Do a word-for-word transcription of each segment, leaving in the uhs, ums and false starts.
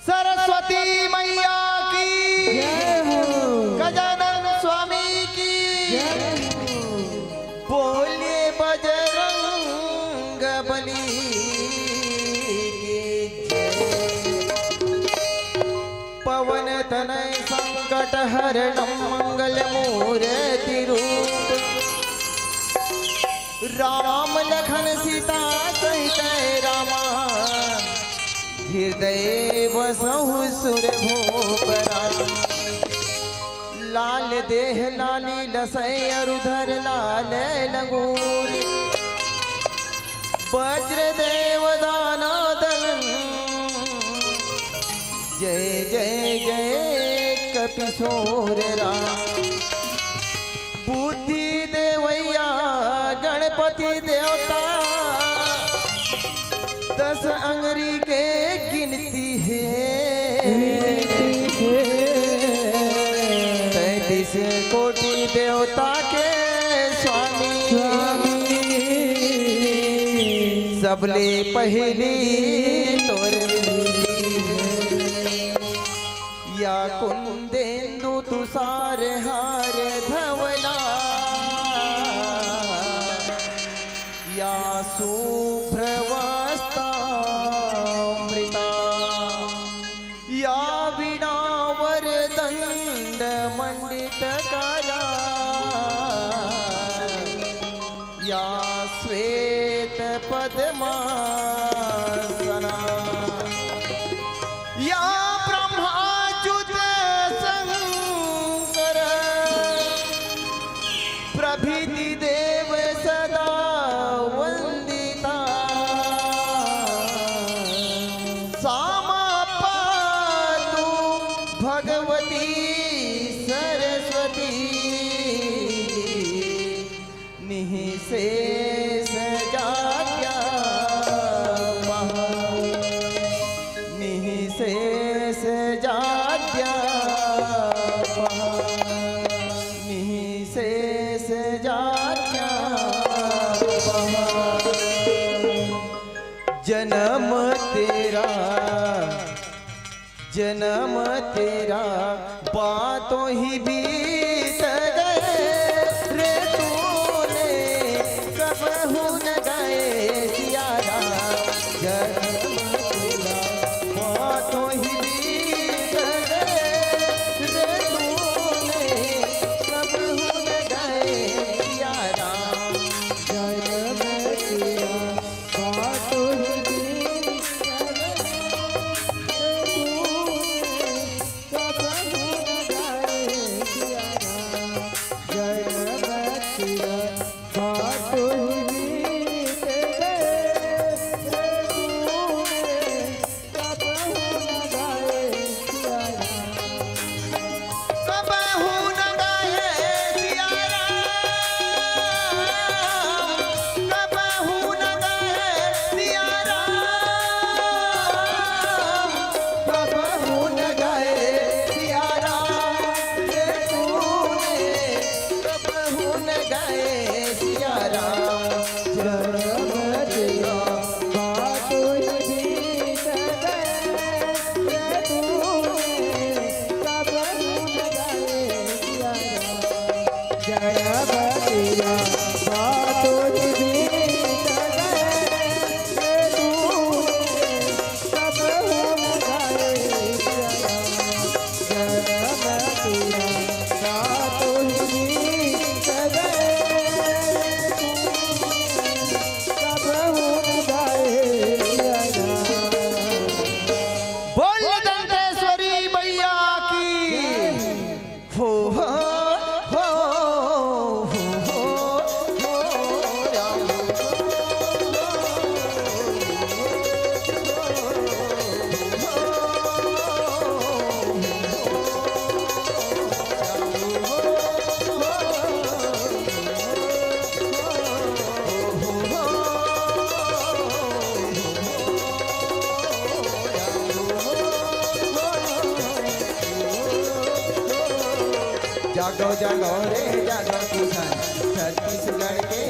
सरस्वती मैया की, जय हो। गजानन स्वामी की, जय हो। बोलिए बजरंग बली की जय। पवन तनय संकट हरणम मंगल मूर्ति रूप। राम लखन सीता सहित रामा। हृदय बसहु सुर भूप राम। लाल देह लाली लसय अरु धर लाल लंगूर। वज्र देव दाना दलन। जय जय जय कपिसोर राम। बुद्धि देवैया गणपति देवता। दस अंगरी के गिनती हे। तैंतीस कोटि देवता के स्वामी। स्वामी। सबले पहिली तोर या कुंदेंदु तुषार हार धवला। या शुभ्र वस्त्रामृता। या वीणा वरदंड मंडित करा। या श्वेत पद्मासना। या ब्रह्माच्युत शंकर प्रभृति देव सदा वंदिता। सामा पातु भगवती सरस्वती। निःशेष जात्या पहा। निःशेष जात्या पहा। निःशेष जात्या पहा। जन्म तेरा, जन्म तेरा बातों ही बीत गए रे तूने, कबहू न गाए सिया राम। जन्म तेरा बातों ही बीत गए रे तूने, कबहू न गाए सिया राम। जन्म तेरा कबहू न गाए सिया राम, कबहू न गाए सिया राम, कबहू न गाए सिया राम, ये तूने कबहू न गाए सिया राम। जन्म तेरा बातों ही बीत गए, ये तूने कबहू न गाए सिया राम। जन्म तेरा बातों ही बीत गए, ये तूने कबहू न गाए सिया राम। जन्म तेरा बातों ही बीत गए, ये तूने कबहू न गाए सिया राम। बोल दंतेश्वरी मैया की। हो, हो, हो, हो, हो, राम। जागो जागो रे जागो किसान, छत्तीसगढ़ के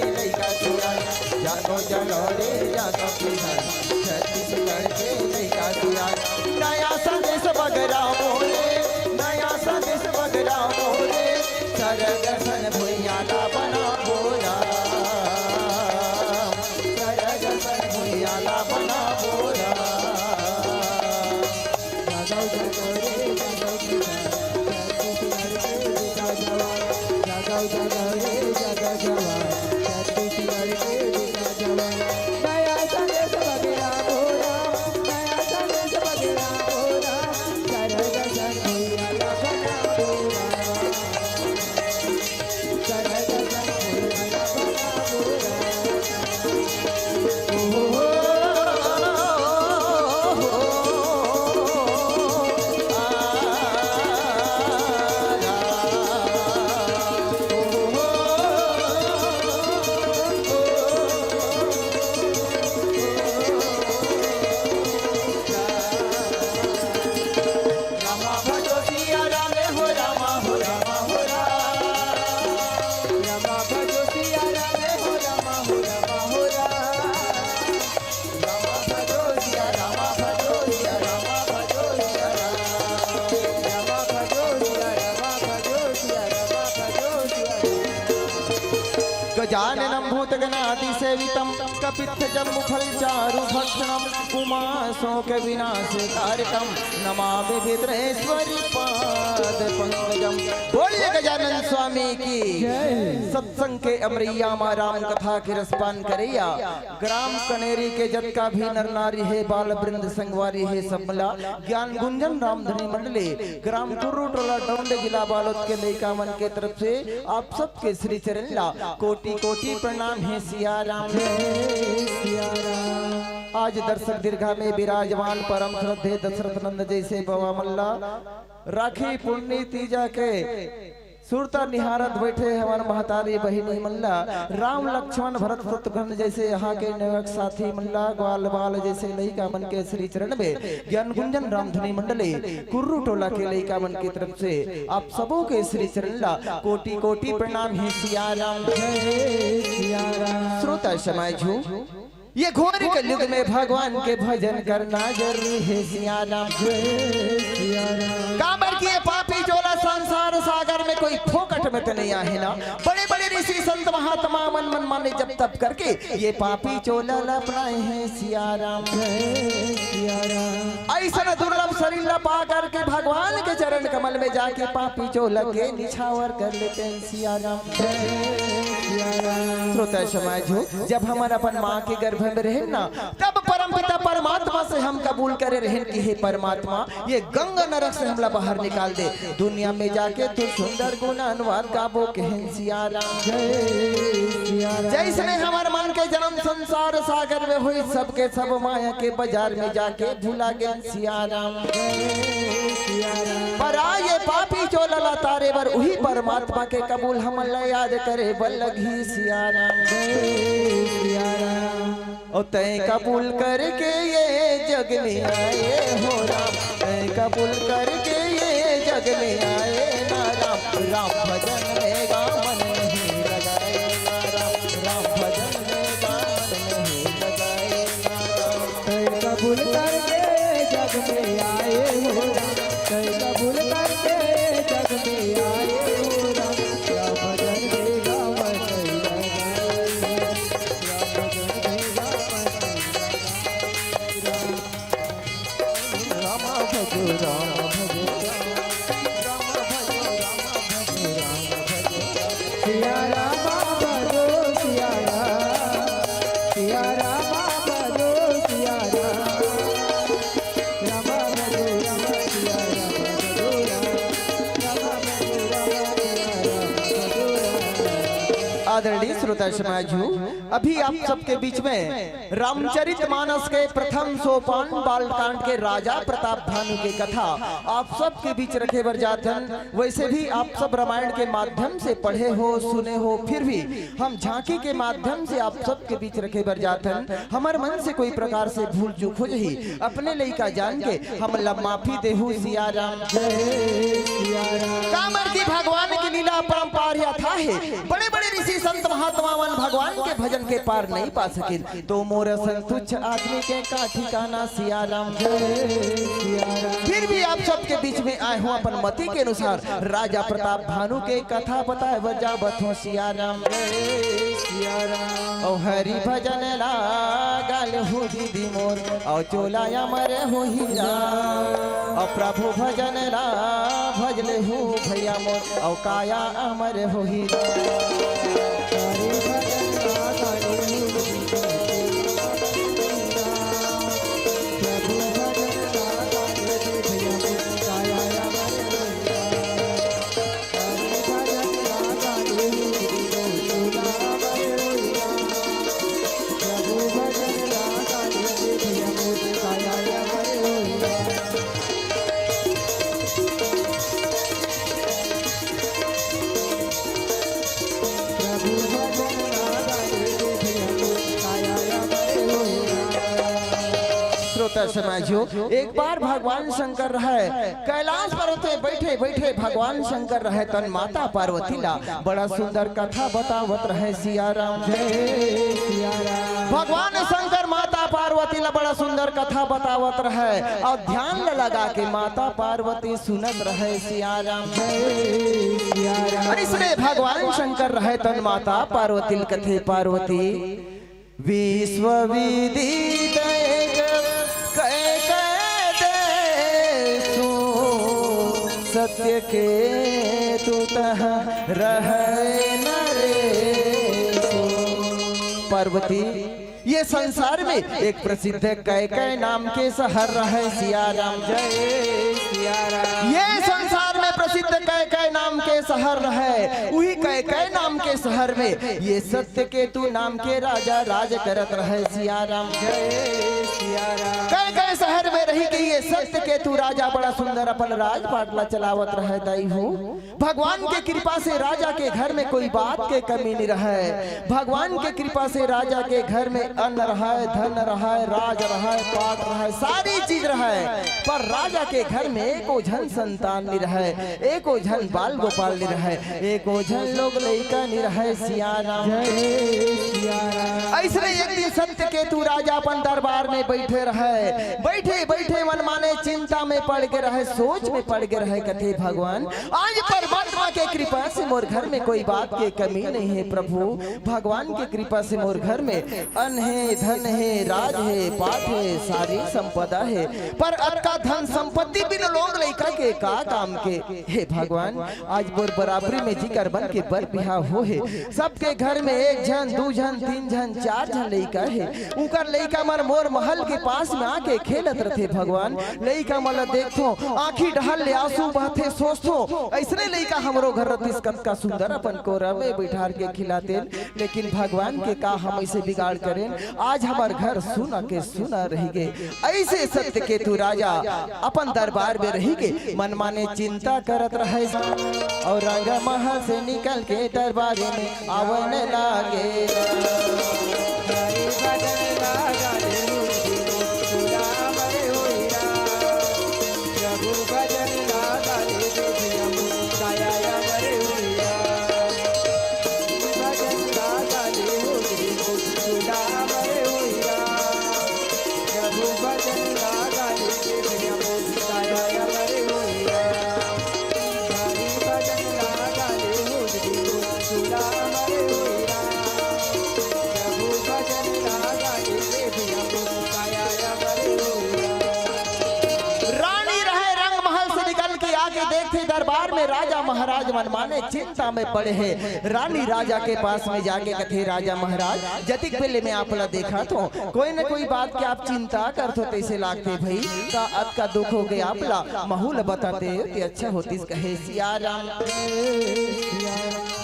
रे जागो किसान, छत्तीसगढ़ के लइका सियान। नया संदेश बगरा मोरे, नया संदेश बगरा मोरे। सरग सन भुइयां ला बना बोरा, सरग सन भुइयां ला बना बोरा। जागो जागो रे जागो किसान, छत्तीसगढ़ के बेटा जवान। जागो जागो रे जागो जवान, छत्तीसगढ़ के बेटा जवान। नया संदेश बगरा मोरा, नया संदेश बगरा मोरा। सरग सन भुइयां ला बना बोरा, सरग सन भुइयां ला बना बोरा। रामा भजो सिया राम हो, रामा हो, रामा हो, राम। रामा भजो सिया राम हो, रामा हो, रामा हो, राम। रामा भजो सिया, रामा भजो सिया, रामा भजो सिया, राम। रामा भजो सिया, रामा भजो सिया, रामा भजो सिया, राम। गजाननं भूतगणादिसेवितं कपित्थजम्बूफलचारुभक्षणं उमाशोकविनाशकारकं नमामि विघ्नेश्वरपादपङ्कजम्। बोलिए गजानन स्वामी की जय। सत्संग के अमरैया मा राम कथा के रसपान करैया ग्राम कनेरी के जतका भी नर नारी हे, बाल वृंद संगवारी हे, सब ला ज्ञान गुंजन रामधनी मंडली, ग्राम कुर्रू टोला डौंडी, जिला बालोद के लइका मन के तरफ से आप सबके श्री चरण ला कोटि कोटि प्रणाम हे सिया राम। जय सिया राम। आज दर्शक दीर्घा में विराजमान परम श्रद्धेय दशरथ नंद जैसे बवा मन ला राखी पुन्नी तीजा के सुरता निहारत बइठे हमर महतारी बहिनी मन ला, राम लक्ष्मण भरत शत्रुघ्न जैसे यहाँ के नवक साथी मन ला, ग्वाल बाल जैसे लइका मन के श्री चरण में ज्ञान गुंजन रामधुनी मंडली कुर्रू टोला के लइका मन के तरफ से आप सबो के श्री चरण ला कोटि कोटि प्रणाम हे सिया राम। जय सिया राम। श्रोता समाज हो, ये घोर कलयुग में भगवान के भजन करना जरूरी हे सिया राम। जय सिया राम। काबर कि ये पापी चोला संसार सागर में कोई फोकट में तो नहीं आहे ना। बड़े बड़े ऋषि संत महात्मा मन, मन माने जप तप करके ये पापी चोला ला अपनाए हे सिया राम। जय सिया राम। अइसन दुर्लभ शरीर ला पा करके भगवान के चरण कमल में जाके पापी चोला के निछावर कर लेते हैं सिया राम। जय सिया राम। श्रोता समाज हो, जब हमन अपन माँ के गर्भ में रहेन ना, तब परमपिता परमात्मा से हम कबूल करे रहेन कि हे परमात्मा, ये गंगा नरक से हमला बाहर निकाल दे, दुनिया में जाके तोर सुंदर गुण अनुवाद गाबो कहेन सिया राम। जय सिया राम। जइसने हमर मन के जन्म संसार सागर में होइस, सबके सब माया के बाजार में जाके भुला गेन सिया राम। जय सिया राम। पर आ ये पापी चोला ला तारे बर उही परमात्मा के कबूल हमन ला याद करे बर लगही सिया राम। जय सिया राम। ओ तैं कबूल करके ये जग में आए हो राम, तैं कबूल करके ये जग में आए ना राम। राम भजन में गा मन नहीं लगाए ना राम, राम भजन में गा मन नहीं लगाए ना राम। तैं कबूल करके जग में आए हो राम, तैं कबूल करके जग में आए हो राम। राम भजन में गा मन नहीं लगाए। आदरणीय श्रोता समाज हो, अभी आप सबके बीच में रामचरित मानस के प्रथम सोपान बालकांड के राजा प्रताप भानु के कथा आप सबके बीच रखे बर जात हन। वैसे भी आप सब रामायण के माध्यम से पढ़े हो, सुने हो, फिर भी हम झांकी के माध्यम से आप सबके बीच रखे बर जात हन। हमर मन से कोई प्रकार से भूल चूक हो जही, अपने लइका जान के हमन ला माफी देहू सिया राम। जय सिया राम। काबर कि भगवान के लीला अपरंपार हे, अथाह हे। बड़े बड़े ऋषि संत महात्मा मन भगवान के भजन के पार नहीं पा सकिन। तो मोर असन तुच्छ आदमी के का ठिकाना, सिया राम। जय सिया राम। फिर भी आप सबके बीच में आए हूँ अपन मति के अनुसार राजा प्रताप भानु के कथा बताए बर जावत हूँ, सिया राम। जय सिया राम। ओ हरि भजन लागल हूँ दीदी मोर, ओ चोला अमर होही राम। ओ प्रभु भजन ला भजले हूँ भैया मोर, ओ काया अमर होही राम। श्रोता समाजियो, एक बार भगवान शंकर रहे कैलाश पर्वत में बैठे बैठे भगवान शंकर रहे तन माता पार्वती ला बड़ा सुंदर कथा बतावत रहे, सिया राम। जय सिया राम। भगवान शंकर माता पार्वती ला बड़ा सुंदर कथा बतावत रहे और ध्यान ला लगा के माता पार्वती सुनत रहे, सिया राम। जय सिया राम। अइसने भगवान शंकर रहे तन माता पार्वती ल कथे, पार्वती, विश्व विदित एक कै कै देसु, सत्य केतु तह रहै नरेसु। पार्वती, ये संसार में एक प्रसिद्ध कैकय नाम के शहर रहे, सिया राम। जय सिया राम। ये संसार में प्रसिद्ध कैकय नाम के शहर रहे, उही कैकय नाम के शहर में ये सत्य केतु नाम के राजा राज करत रहे, सिया राम। जय सिया राम। कैकय शहर में रही के ये सत्य केतु राजा बड़ा सुंदर अपन राजपाट ला चलावत रहे, दाई हो। भगवान के कृपा से राजा के घर में कोई बात के कमी नहीं रहे। भगवान के कृपा से राजा के घर में अन्न रहे, धन रहे, राज रहे, पाट रहे, सारी चीज रहे, पर राजा के घर में एको झन संतान नहीं रहे, एको झन बाल गोपाल नहीं रहे, एको झन लोग लइका नहीं रहे। सिया राम। जय सिया राम। अइसने एक दिन सत्य केतु राजा अपन दरबार में बैठे रहे, बैठे बैठे मन माने चिंता में पड़ के रहे, सोच में पड़ के रहे, कथे, भगवान, आज परमात्मा के कृपा से मोर घर में कोई बात के कमी नहीं है प्रभु। भगवान के कृपा से मोर घर में अन्न हे, धन हे, राज हे, पाट हे, सारी संपदा हे, पर अतका धन संपत्ति बिन लोग लइका के का काम के? हे भगवान, आज मोर बराबरी में जिकर मन के बर बिहाव हो हे, सबके घर में एक झन, दू झन, तीन झन, चार झन लइका हे, उकर लइका मन मोर महल के पास में आके खेलत रथे। भगवान, लइका मन ल देखथों, आँखी डहर ले आंसू बहथे, सोचथों, अइसने लइका हमरो घर रतिस, कतका सुंदर अपन कोरा में बिठार के खिलातेन। लेकिन भगवान के का हम अइसे बिगाड़ करेन, आज हमर घर सुना के सुना रहि गे। अइसे सत्य केतु राजा अपन दरबार में रहि के मन माने चिंता करत रहे। और रंग महल से निकल के दरबार में आवन लागे। रानी रहे रंग महल से निकल के आके देखथे दरबार में राजा महाराज मन माने चिंता में पड़े हे। रानी राजा के पास में जाके कथे, राजा महाराज, जतिक बेले में आप ला देखत हों, कोई न कोई बात के आप चिंता करथो तइसे लागथे भई, का अतका दुख हो गे आप ला? महू ला बताते ते अच्छा होतिस, कहे सिया राम।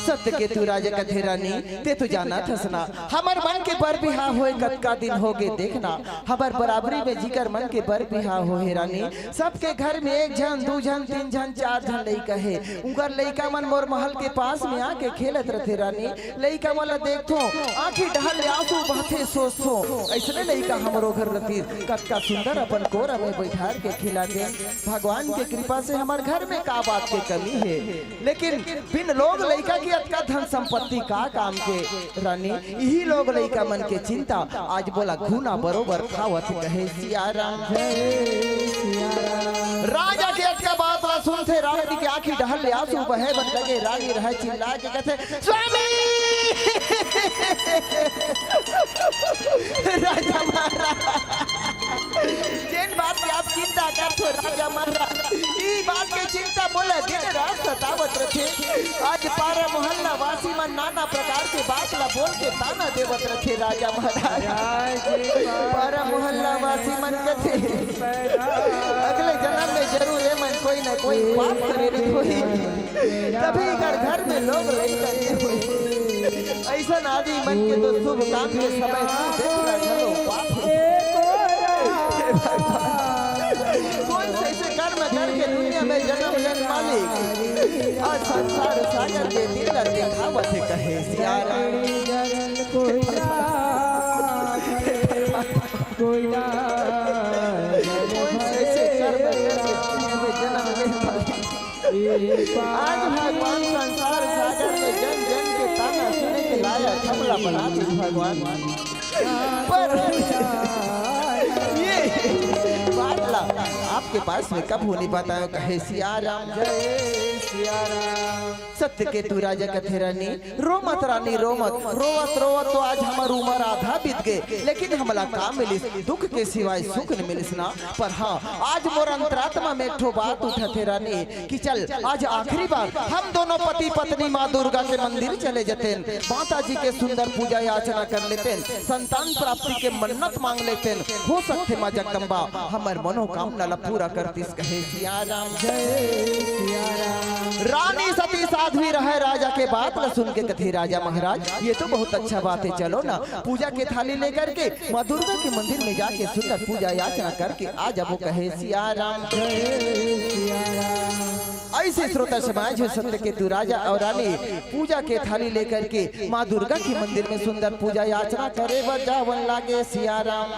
सत्य केतु राजा कथे, रानी, ते तो जानत हस ना, हमर मन के बर बिहाव होय कतका दिन हो गे, देख ना, हमर बराबरी में जिकर मन के बर बिहाव हो हे रानी, सबके घर में एक झन, दू झन, तीन झन, चार झन लइका हे। उंकर लइका मन मोर महल के पास में आके खेलत रथे रानी। लइका मन ल देखथों, आँखी डहर ले आंसू बहथे, सोचथों, अइसने लइका हमरो घर रतिस, कतका सुंदर अपन कोरा में बैठार के खिलातेन। भगवान के कृपा से हमर घर में का बात के कमी हे, लेकिन बिन लोग लइका के अतका धन संपत्ति का काम के रानी, इही लोग लइका मन के चिंता आज मोला घुना बरोबर खावत हे, कहे सिया राम। राजा के अतका बात ला सुनथे, रानी के आंखी डहर ले आंसू बहे बर लगे। रानी रहय चिल्ला के कथे, स्वामी! राजा महाराज, जेन बात के आप चिंता करथो राजा महाराज, ई बात के चिंता मोला दिन रात सतावत रथे। आज पारा मोहल्ला वासी मन नाना प्रकार के बात ला बोल के ताना देवत रथे राजा महाराज। पारा मोहल्ला वासी मन कथे, अगले जन्म में जरूर ए मन कोई ना कोई पाप करे होही। तभी कर घर में लोग लइका नइ होय। अइसन आदमी मन के तो शुभ काम के समय तू देख ला घलो पाप हे। हे भगवान, कोन से ऐसे कर्म करके दुनिया में जन्म लेन मालिक? आज संसार सागर के दिन ला देखावत हे, कहे सिया राम। कोन से ऐसे कर्म करके दुनिया में जन्म लेन मालिक? आज भगवान संसार सागर में जन जन के ताना सुने के लायक हमला बना दे भगवान। पर ये बात ला आपके पास में कभू नइ बतायो, कहे सिया राम। जय सिया राम। सत्यकेतु राजा कथे रानी, रो मत रानी, रो मत। रोवत रोवत तो आज हमर उमर आधा बीत गे, लेकिन हमला का मिलिस? दुख के सिवाय सुख नइ मिलिस ना। पर हाँ, आज मोर अंतरात्मा में एक ठो बात उठत हे रानी, कि चल आज आखिरी बार हम दोनों पति पत्नी माँ दुर्गा के मंदिर चले जतेन, माता जी के सुंदर पूजा याचना कर लेतेन, संतान प्राप्ति के मन्नत मांग लेतेन। हो सकथे माँ जगदम्बा हमर मनोकामना ला पूरा करतिस, कहे सिया राम। जय सिया राम। रानी सती साध्वी रहय, राजा के बात ला सुन के कथे, राजा महाराज, ये तो बहुत अच्छा बात हे, चलो ना पूजा के थाली लेकर के माँ दुर्गा के मंदिर में जाके सुंदर पूजा याचना करके आ जाबो, कहे सिया राम। ऐसे श्रोता समाज हे, सत्यकेतु राजा अउ रानी पूजा के थाली लेकर के माँ दुर्गा के मंदिर में सुंदर पूजा याचना करे बर जावन लागे सिया राम।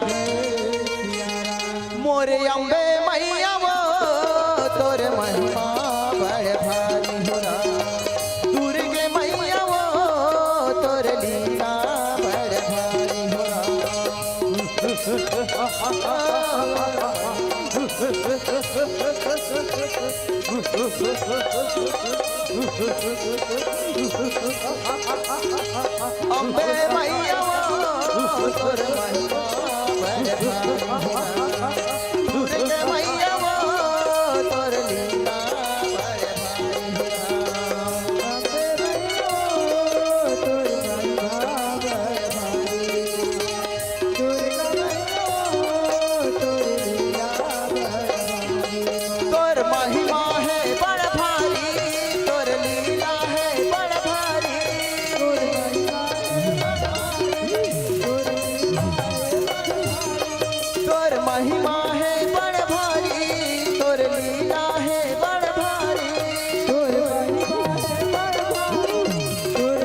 मोरे अम्बे मैया वो, तोर महिमा बड़ भारी हो राम। दुर्गे मैया वो, तोर लीला बड़ भारी हो राम। अम्बे मैया वो, तोर महिमा बड़ भारी। दुर्गे मैया वो, तोर लीला बड़ भारी। अम्बे मैया वो, तोर महिमा बड़ भारी। दुर्गा मैया वो, तोर लीला बड़ भारी। तोर महिमा हे बड़ भारी, तोर लीला हे बड़ भारी। तोर महिमा हे बड़ भारी, तोर लीला हे बड़ भारी। तोर महिमा हे बड़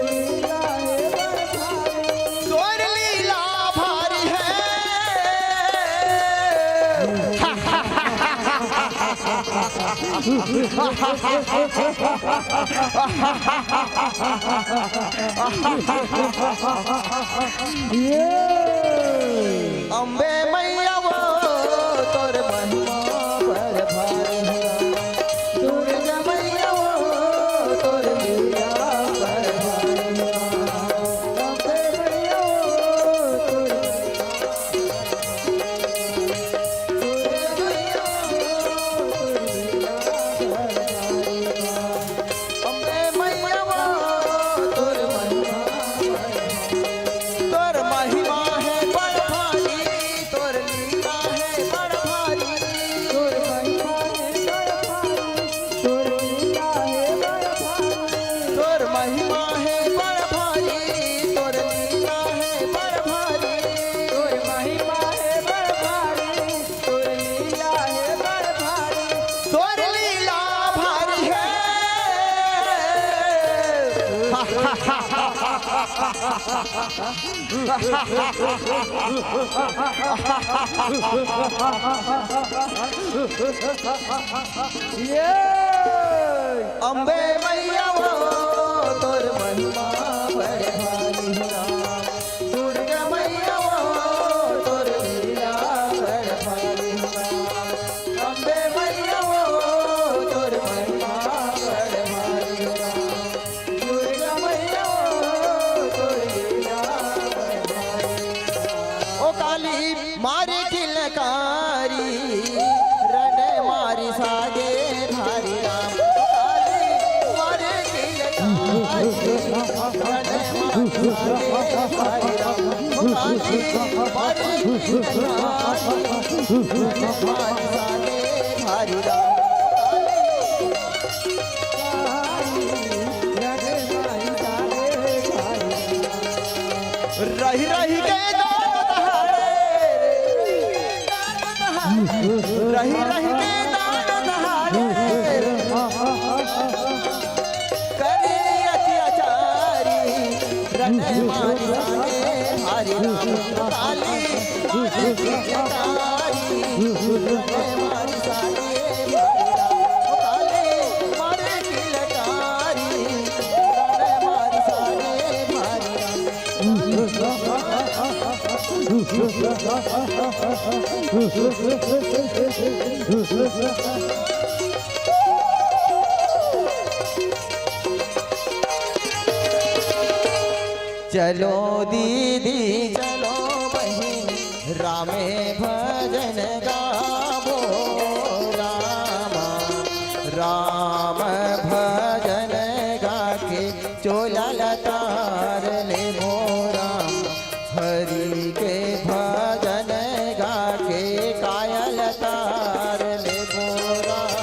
भारी, तोर लीला हे बड़ भारी। तोर लीला भारी हे। अम्बे मैया वो, तोर महिमा बड़ भारी हे। दुर्गा मैया वो, तोर लीला बड़ भारी हे। अम्बे मैया वो, तोर अम्बे मैया वो, तोर महिमा, तोर महिमा हे बड़ भारी, तोर लीला हे बड़ भारी। तोर महिमा हे बड़ भारी, तोर लीला हे बड़ भारी। तोर महिमा हे बड़ भारी, तोर लीला हे बड़ भारी। तोर महिमा हे बड़ भारी, तोर लीला हे बड़ भारी। तोर लीला भारी हे। ये अम्बे मैया वो, तोर रहि रहि के दान दहाड़े, रहि रहि के दान दहाड़े, करे अत्याचारी, रटे मारि साने हरि राम, काली मारे किलकारी, रटे मारि साने हरि राम, काली मारे किलकारी, रटे मारि साने हरि राम। चलो दीदी, चलो बहिनी, रामे भजन गाबो रामा, राम भजन गाके चोला ल तार लेबो राम, हरि के भजन गाके काया ल तार लेबो राम।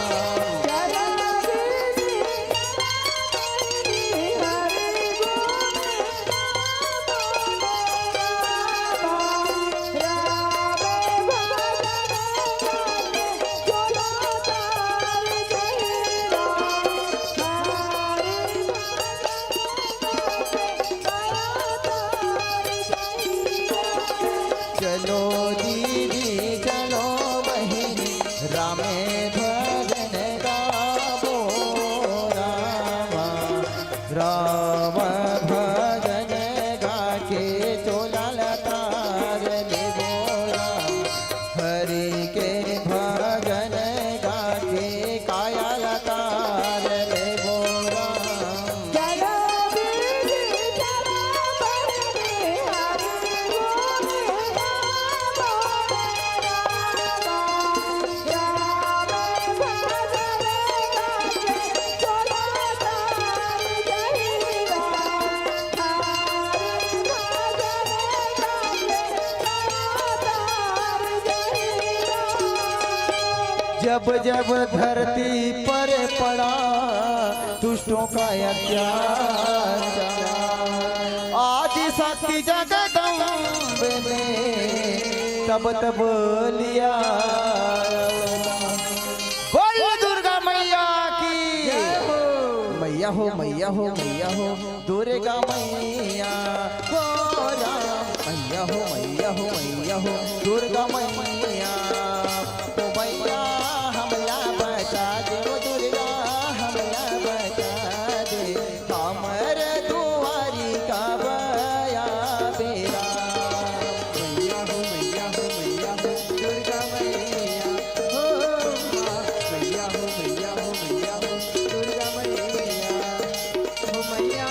चलो दीदी, चलो बहिनी, रामे भजन गाबो रामा, राम भजन गाके चोला ल तार लेबो राम, हरि के भजन गाके काया ल तार लेबो राम। जब जब धरती पर पड़ा दुष्टों का अत्याचार, आदि शक्ति जगदम्बे ने तब तब लिया। बोल दुर्गा मैया की। मैया हो, मैया हो, मैया हो, दुर्गा मैया। हो राम, मैया हो, मैया हो, मैया हो, दुर्गा मैया। ओ मैया, हमला बचा दे, ओ दुर्गा, हमला बचा दे। हमर दुआरी का बया बेरा। मैया हो, मैया हो, मैया हो, दुर्गा मैया। हो माँ, मैया हो, मैया हो, मैया हो, दुर्गा मैया। हो मैया,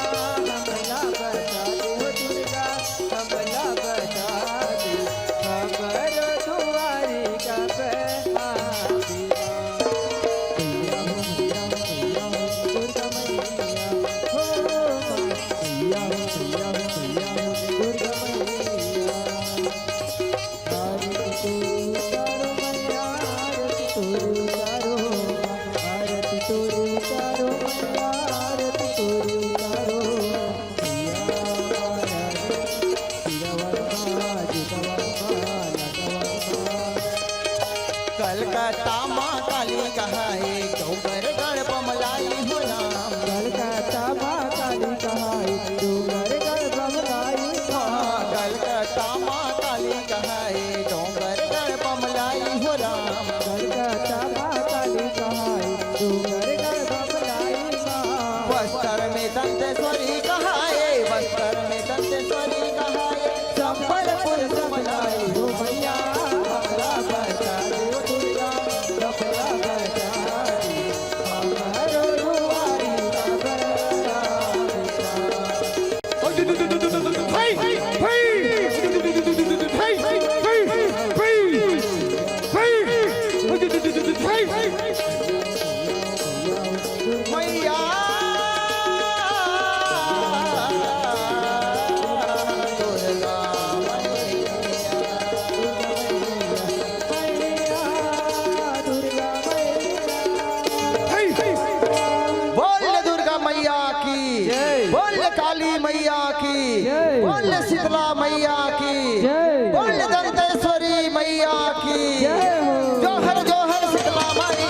हमला बचा दे, हो दुर्गा, हमला बचा दे। हमर दुआरी मैया की, जय। बोल शीतला मैया की, जय। बोल दंतेश्वरी मैया की, जय हो। जोहर, जोहर शीतला माई।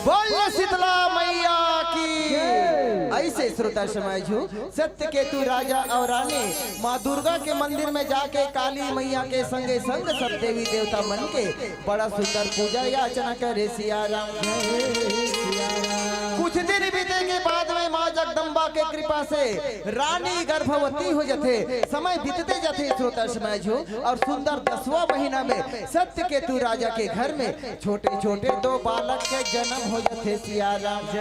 बोल शीतला मैया की। जय। ऐसे श्रोता समाज हो, सत्यकेतु राजा और रानी माँ दुर्गा के मंदिर में जाके काली मैया के संगे संग सब देवी देवता मन के बड़ा सुंदर पूजा याचना करे। सिया राम, जय सिया राम। कुछ दिन बीते के बाद में माँ जगदम्बा के कृपा से रानी गर्भवती हो जाथे। समय बीतते जाथे श्रोता समाज हो, और सुंदर दसवां महीना में सत्यकेतु राजा के घर में छोटे छोटे दो बालक के जन्म हो जाथे। सिया राम, जय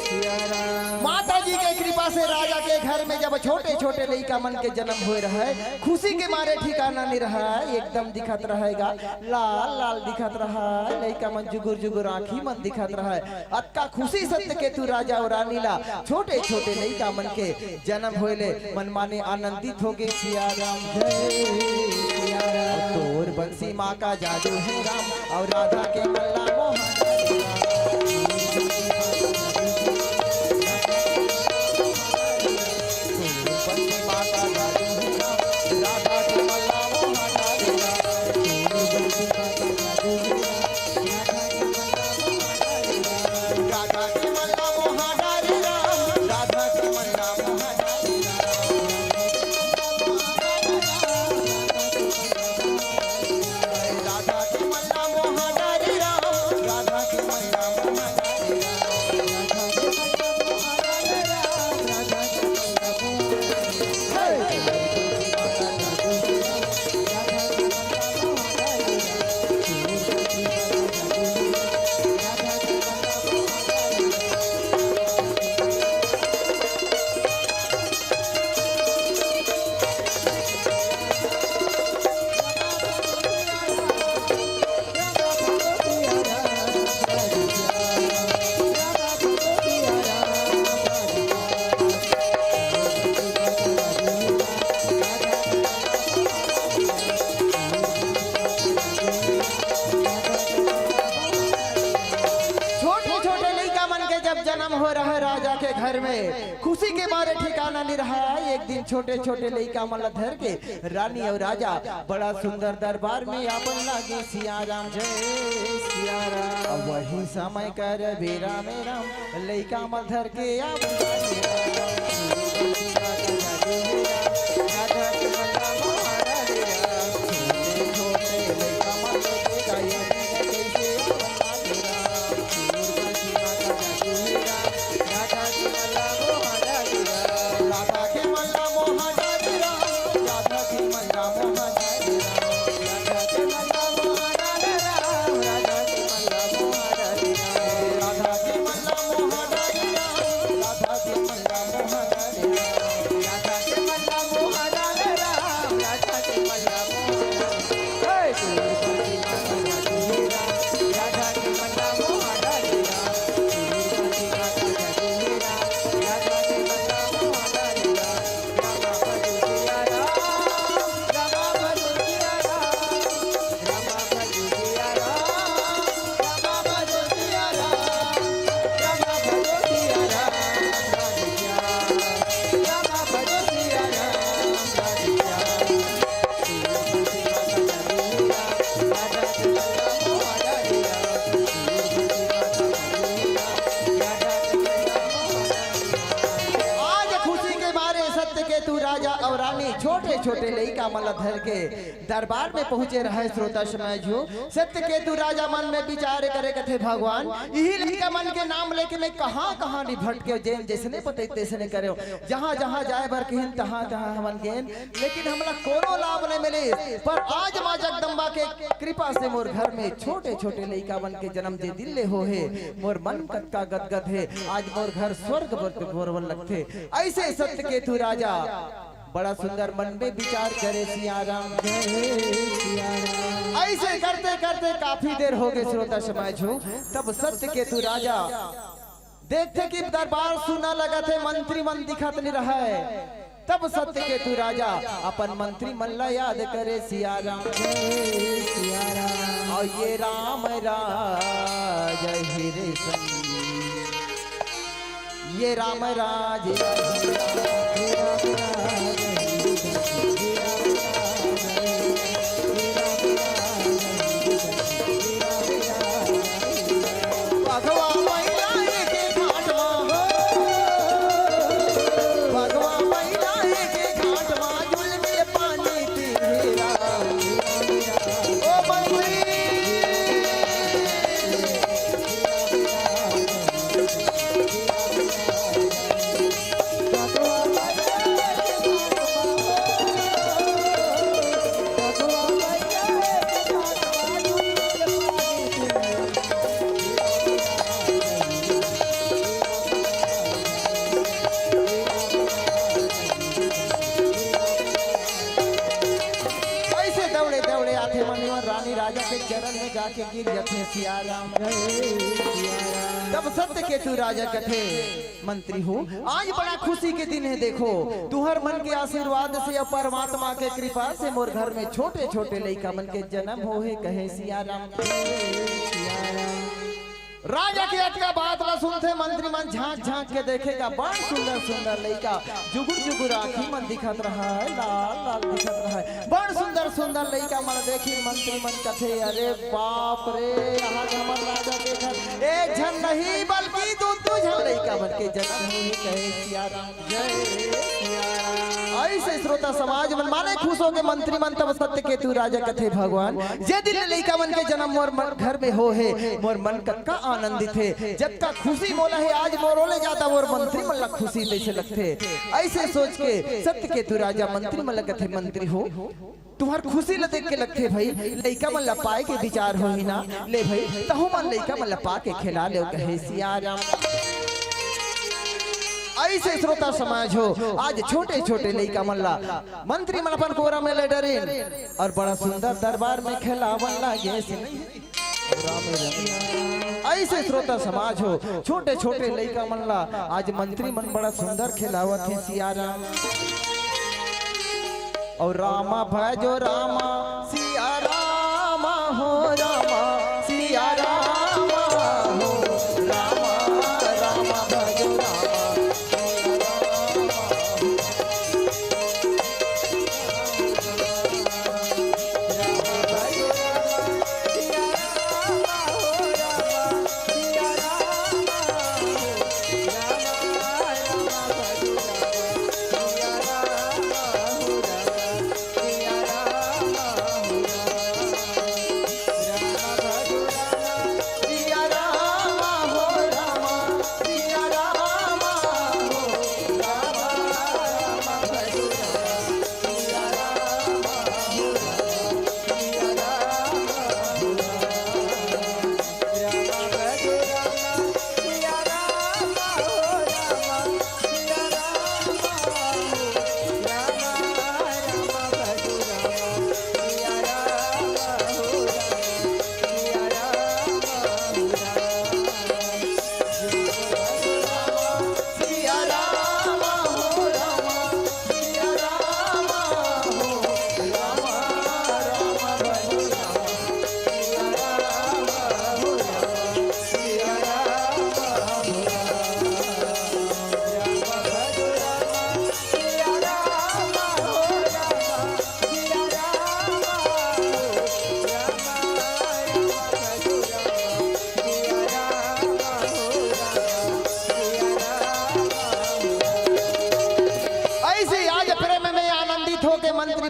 सिया राम। माता जी के कृपा से राजा के घर में जब छोटे छोटे लइका मन के जन्म होए रहे, खुशी के मारे ठिकाना नहीं रहा, एकदम दिखत रहेगा, लाल लाल दिखत रहा, लइका मन जुगुर जुगुर आँखी मन दिखत रहा। अतका खुशी सत्यकेतु राजा और रानी ला छोटे छोटे लइका मन के जन्म होए ले मन माने आनंदित हो गे। सिया राम, जय सिया राम। तोर बंसी माँ का जादू है राम, और राधा के मल्ला मोहन। तोर बंसी माँ का जादू है राम, राधा के मल्ला मोहन। छोटे छोटे लइका मन के जब जन्म हो रहा है राजा के घर में, खुशी के मारे ठिकाना नहीं रहा। एक दिन छोटे छोटे लइका मन ला धर के रानी और राजा बड़ा सुंदर दरबार में आपन लागे। सिया राम, जय सिया राम। अब वही समय कर बेरा में राम लइका मन धर के आपन लागे। छोटे छोटे लइका मन ला धर के दरबार में पहुंचे रहे। श्रोता समाज हो, सत्यकेतु राजा मन में विचार करे कथे, भगवान, इही लइका मन के नाम लेके मैं कहां कहां नि भटके, जेन जैसने पते तैसने करे, जहां जहां जाए बर कहिन तहां तहां हमन गेन, लेकिन हमला कोनो लाभ नहीं मिले। पर आज मां जगदम्बा के कृपा से मोर घर में छोटे छोटे लइका मन के जन्म जे दिन ले हो हे, मोर मन कतका गदगद हे। आज मोर घर स्वर्ग बर बोरवन लगथे। ऐसे सत्यकेतु राजा बड़ा सुंदर मन में विचार करे, सिया राम, जय सिया राम। ऐसे करते करते काफी देर हो गए, श्रोता समाज हो। तब सत्यकेतु राजा देखथे कि दरबार सुना लगत हे, मंत्री मन दिखत नहीं रहे। तब सत्यकेतु राजा अपन मंत्री मन ला याद करे, सिया राम, जय सिया राम। और ये राम राज हिरे संगी, ये राम राज, ये राम राज, ये राम राज। भगवा मैया के घाट मा हो, भगवा मैया के घाट मा जुलमी पानी पीरा। ओ मंत्री। ऐसे दौड़े दौड़े आथे मंत्री मन, रानी राजा के चरण में जाके गिर जाथे, सिया राम। तब सत्यकेतु राजा कथे, मंत्री हो, आज बड़ा खुशी के दिन है। देखो, तुहर मन के आशीर्वाद से और परमात्मा के कृपा से मोर घर में छोटे छोटे लइका मन के जन्म हो हे, कहे, सिया राम। राजा के अतका बात ला सुनथे मंत्री मन, झांक झांक के देखे का, बड़ सुंदर सुंदर लइका, जुगुर जुगुर आंखी मन दिखत रहा है, लाल लाल दिखत रहा है। बड़ सुंदर सुंदर लइका मन देखी मंत्री मन कथे, अरे बाप रे, आज हमर राजा देखत एक झन नहीं बल्कि दू दू झन लइका मन के जन्म होही, कहे, सिया राम, जय सिया राम। ऐसे श्रोता समाज मन माने खुश हो के मंत्री मन तब सत्यकेतु राजा कथे, भगवान, जे दिन ले लइका मन के जन्म मोर मन, घर में हो हे, मोर मन कतका आनंदित हे, जतका खुशी मोला हे, आज मोरो ले जादा मोर मंत्री मन ला खुशी तैसे लगथे। ऐसे सोच के सत्यकेतु राजा मंत्री मन ला कथे, मंत्री हो, तुहर खुशी ला देख के लगथे भाई, लइका मन ला पाए के विचार होही ना। ले भाई, तहु मन लइका मन ला पा के खेला ले, कहे, सिया राम। ऐसे श्रोता समाज हो, आज छोटे छोटे लइका मन ला मंत्री मन अपन कोरा में ले डरिन और बड़ा सुंदर दरबार में खेलावन लागे। ऐसे श्रोता समाज हो, छोटे छोटे लइका मन ला आज मंत्री मन बड़ा सुंदर खेलावत हे, सिया राम। और रामा भजो रामा, सिया रामा हो रामा, सिया रामा हो रामा, रामा भजो रामा।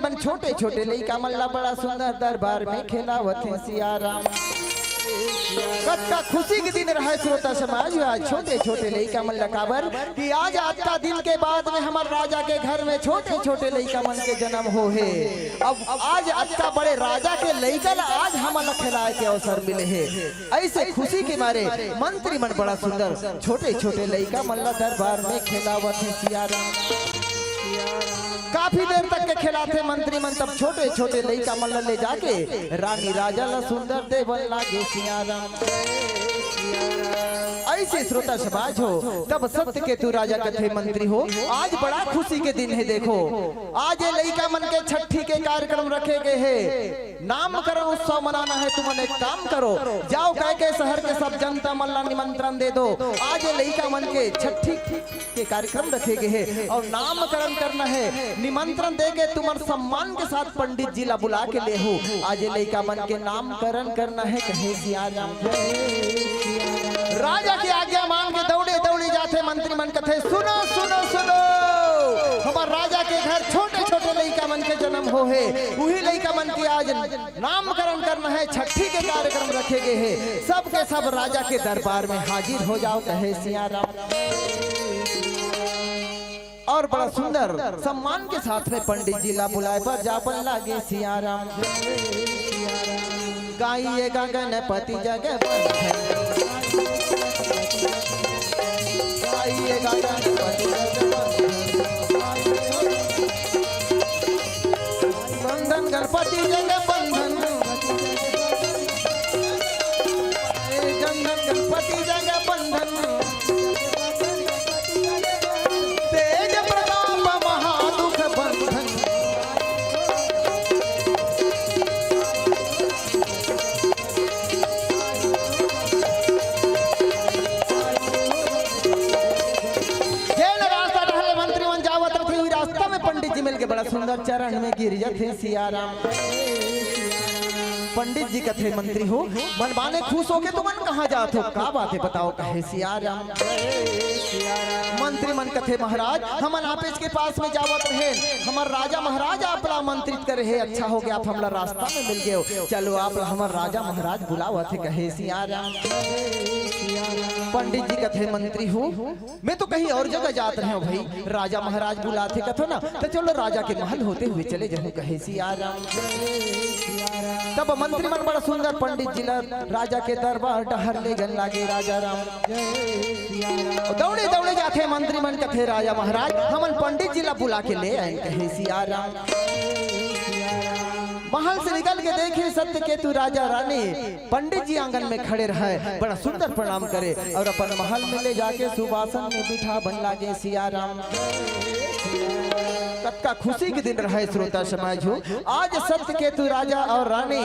मन छोटे छोटे लइका मन ला बड़ा सुंदर दरबार में खेलावत हे सिया राम। कतका खुशी के दिन रहय श्रोता समाज, आज छोटे छोटे लइका मन ला, काबर कि आज अतका दिन के बाद में हमर राजा के घर में छोटे छोटे लइका मन के जन्म हो हे। अब आज अतका बड़े राजा के लइका ला आज हमन ला खेलाय के अवसर मिले हे। अइसे खुशी के मारे मंत्री मन बड़ा सुंदर छोटे छोटे लइका मन ला दरबार में खेलावत हे सिया राम। काफी देर तक के खेलाथे मंत्री मन, तब छोटे छोटे लइका मन ला ले जाके रानी राजा ला सुंदर देवन लागे सिया राम। अइसे श्रोता समाज हो, तब सत्यकेतु राजा कथे मंत्री हो, आज बड़ा खुशी के दिन हे। देखो, आज ये लइका मन के छट्ठी के कार्यक्रम रखे गए हे, नामकरण उत्सव मनाना हे। तुमन एक काम करो, जाओ कहिके शहर के सब जनता मन ला निमंत्रण दे दो। आज ये लइका मन के छट्ठी के कार्यक्रम रखे गए हे अउ नामकरण करना हे। निमंत्रण दे के तुमन सम्मान के साथ पंडित जी ला बुला के लेहू। आज ये लइका मन के नामकरण करना हे, कहे सिया राम। राजा के आज्ञा मान के दौड़े दौड़े जाथे मंत्री मन, कथे, सुनो सुनो सुनो, हमर राजा के घर छोटे छोटे लइका मन के जन्म हो हे, उही लइका मन के आज नामकरण करना हे, छट्ठी के कार्यक्रम रखे गए हे, सब के सब राजा के दरबार में हाजिर हो जाओ, कहे सिया राम। अउ बड़ा सुंदर सम्मान के साथ में पंडित जी ला बुलाय बर जावन लागे सिया राम। गाइएगा गणपति जग बंधन, गाइएगा गणपति जग बंधन, बंधन गणपति जग बंधन, बंधन गणपति जग बंधन, तेज प्रताप महादुख बंधन। जेन रास्ता डहर ले मंत्री मन जावत रथे, उही रास्ता में पंडित जी मिल के बड़ा सुंदर चरण में गिर जथे सिया राम। पंडित जी कथे, मंत्री हो, मन माने खुश होके तुमन कहाँ जात हो, का बात हे बताओ, कहे सिया राम। मंत्री मन कथे, महाराज, हमन आपेच के पास में जावत रहेन, हमर राजा महाराज आप ला आमंत्रित करे हे, अच्छा हो गया आप हमला रास्ता में मिल गए हो, चलो आप ला हमर राजा महाराज बुलावत हे, कहे सिया राम। पंडित जी कथे, मंत्री हो, मैं तो कहीं और जगह जात रहे हो भाई, राजा महाराज बुलाथे कथो ना, तो चलो राजा के महल होते हुए चले जाहूं, कहे सिया राम। तब मंत्री मन बड़ा सुंदर पंडित जी ला राजा के दरबार डहर ले जन लागे राजा राम। दौड़े दौड़े जाथे मंत्री मन, कथे, राजा महाराज, हमन पंडित जी ला बुला के ले आए, कहे सिया राम। महल से निकल के देखे सत्यकेतु राजा रानी पंडित जी आंगन में खड़े रहय, बड़ा सुंदर प्रणाम करे अउ अपन महल में ले जाके सुवासन में बिठावन लागे सिया राम। कतका खुशी के दिन रहय श्रोता समाज हो, आज सत्यकेतु राजा अउ रानी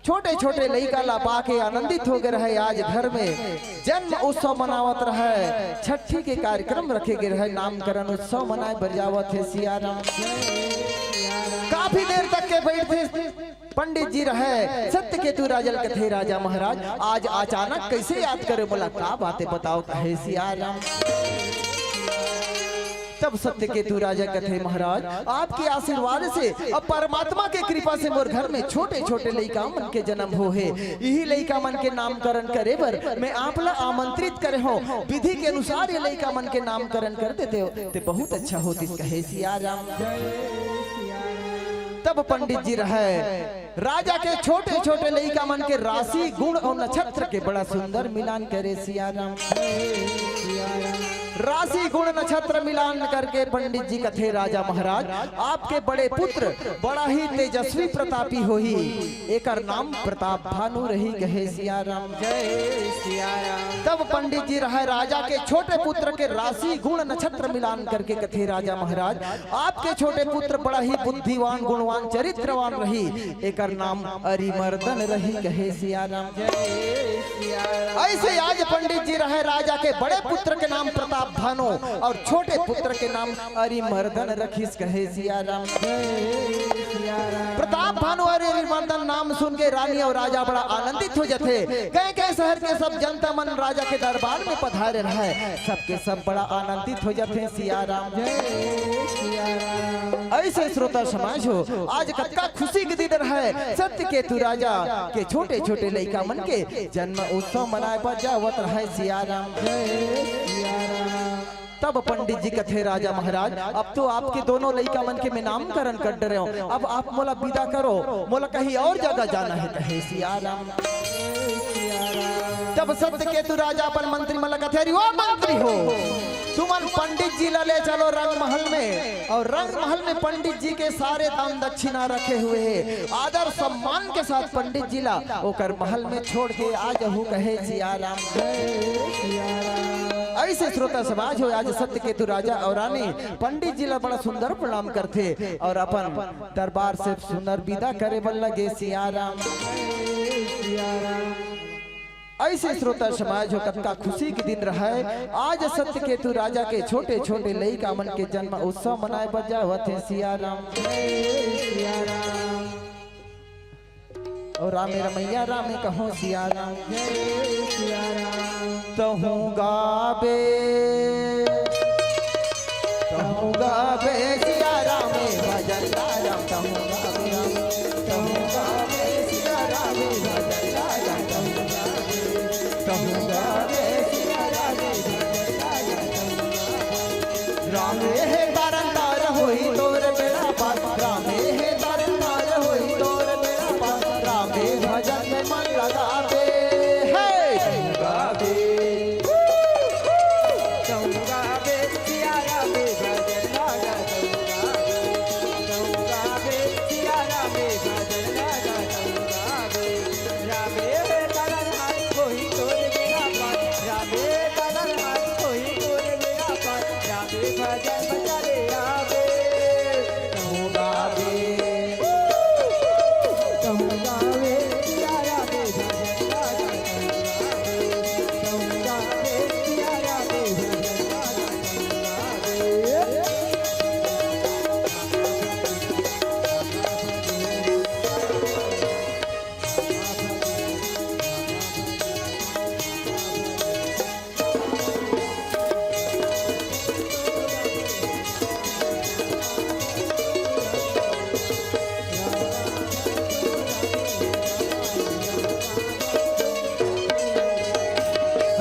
छोटे-छोटे लइका ला पाके आनंदित हो गे रहय। आज घर में जन्म उत्सव मनावत रहय, छट्ठी के कार्यक्रम रखे गे रहय, नामकरण उत्सव मनाए बर जावत हे सिया राम। काफी देर तक के बैठे पंडित जी रहय, सत्यकेतु राजा ल कथे, राजा महाराज, आज अचानक कइसे याद करे मोला, का बात हे बताओ, कहे सिया राम। तब सत्यकेतु राजा कथे, महाराज, आपके आशीर्वाद से अउ परमात्मा के कृपा से मोर घर में छोटे-छोटे लइका मन के जन्म हो हे। इही लइका मन के नामकरण करे बर मैं आप ला आमंत्रित करे हों। विधि के अनुसार ये लइका मन के नामकरण कर देते हो, ते बहुत अच्छा होतिस, कहे सिया राम। तब पंडित जी रहय, राजा के छोटे-छोटे लइका मन के राशि, गुण अउ नक्षत्र के बड़ा सुंदर मिलान करे सिया राम। राशि, गुण, नक्षत्र मिलान करके पंडित जी कथे, राजा महाराज, आपके बड़े पुत्र बड़ा ही तेजस्वी प्रतापी होही, एकर नाम प्रताप भानु रही, कहे सिया राम। जय सिया राम। तब पंडित जी रहय, राजा के छोटे पुत्र के राशि, गुण, नक्षत्र मिलान करके कथे, राजा महाराज, आपके छोटे पुत्र बड़ा ही बुद्धिवान, गुणवान, चरित्रवान रही, एकर नाम अरिमर्दन रही, कहे सिया राम। जय सिया राम। अइसे आज पंडित जी रहय, राजा के बड़े पुत्र के नाम प्रताप भानु और छोटे पुत्र के नाम अरिमर्दन रखिस, कहे सिया राम। प्रताप भानु और अरिमर्दन नाम सुन के रानी और राजा बड़ा आनंदित हो जाथे। कई कई शहर के सब जनता मन राजा के दरबार में पधारे रहय, सबके सब बड़ा आनंदित हो जाथे सिया राम। ऐसे श्रोता समाज हो, आज कतका खुशी के दिन रहय, सत्यकेतु राजा के छोटे छोटे लइका मन के जन्म उत्सव मनाए बर जावत रहय सिया राम। तब पंडित जी कथे, राजा महाराज, अब तो आपके दोनों लइका मन के मैं नामकरण कर डरे हूँ, अब आप मोला विदा करो, मोला कहीं और जगह जाना है, कहे सिया राम। तब सत्यकेतु राजा अपन मंत्री मन ला कथे, अरे ओ मंत्री हो, तुमन पंडित जी ला ले चलो रंग महल में, और रंग महल में पंडित जी के सारे दान दक्षिणा रखे हुए है, आदर सम्मान के साथ पंडित जी ला ओकर महल में छोड़ के आ जाहू, कहे सिया राम। ऐसे श्रोता समाज हो, आज सत्यकेतु राजा और रानी पंडित जी ला बड़ा सुंदर प्रणाम करथे और अपन दरबार से सुंदर विदा करे बर लगे सिया राम। ऐसे श्रोता समाज हो, कतका खुशी के दिन रहय। आज सत्यकेतु राजा के छोटे छोटे लइका मन के जन्म उत्सव मनाए बर जावत हे सिया राम। और रामे रमैया रामे कहो सिया राम। तहूँ गाबे, तहूँ गाबे सिया रामे भजन राम, तहूँ गाबे, तहूँ गाबे सिया रामे भजन राम, तहूँ गाबे, तहूँ गाबे सिया रामे भजन राम, तहूँ गाबे। रामे हे तारन तार होई तोर बेड़ा पार, रामे हे तारन तार होई तोर बेड़ा पार, रामे भजन में मन लगाबे, हे गाबे।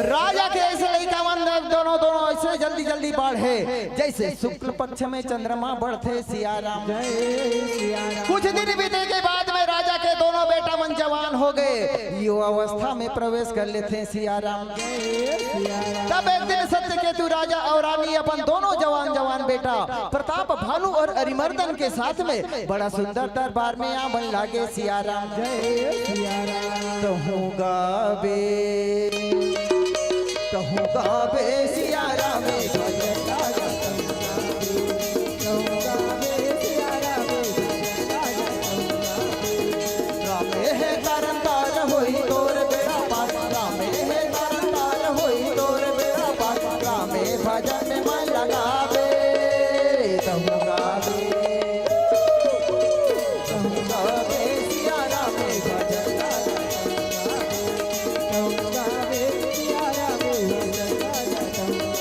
राजा के ऐसे लइका मन दोनों, दोनों ऐसे जल्दी जल्दी बढ़े, जैसे शुक्ल पक्ष में चंद्रमा बढ़थे सिया राम। कुछ दिन बीते के बाद में राजा के दोनों बेटा मन जवान हो गए, युवा अवस्था में प्रवेश कर लेथे सिया राम। तब एक दिन सत्यकेतु राजा और रानी अपन दोनों जवान जवान बेटा प्रताप भानु और अरिमर्दन के साथ में बड़ा सुंदर दरबार में आवन लागे सिया राम। तहूँ गाबे, तहूँ गाबे सिया राम भजन राम। रामे हे तारन तार होई तोर बेड़ा पार, रामे हे तारन तार होई तोर बेड़ा पार, रामे भजन में मन लगाबे, तहूँ गाबे, तहूँ गाबे सिया रामे भजन, तहूँ गाबे सिया रामे भजन।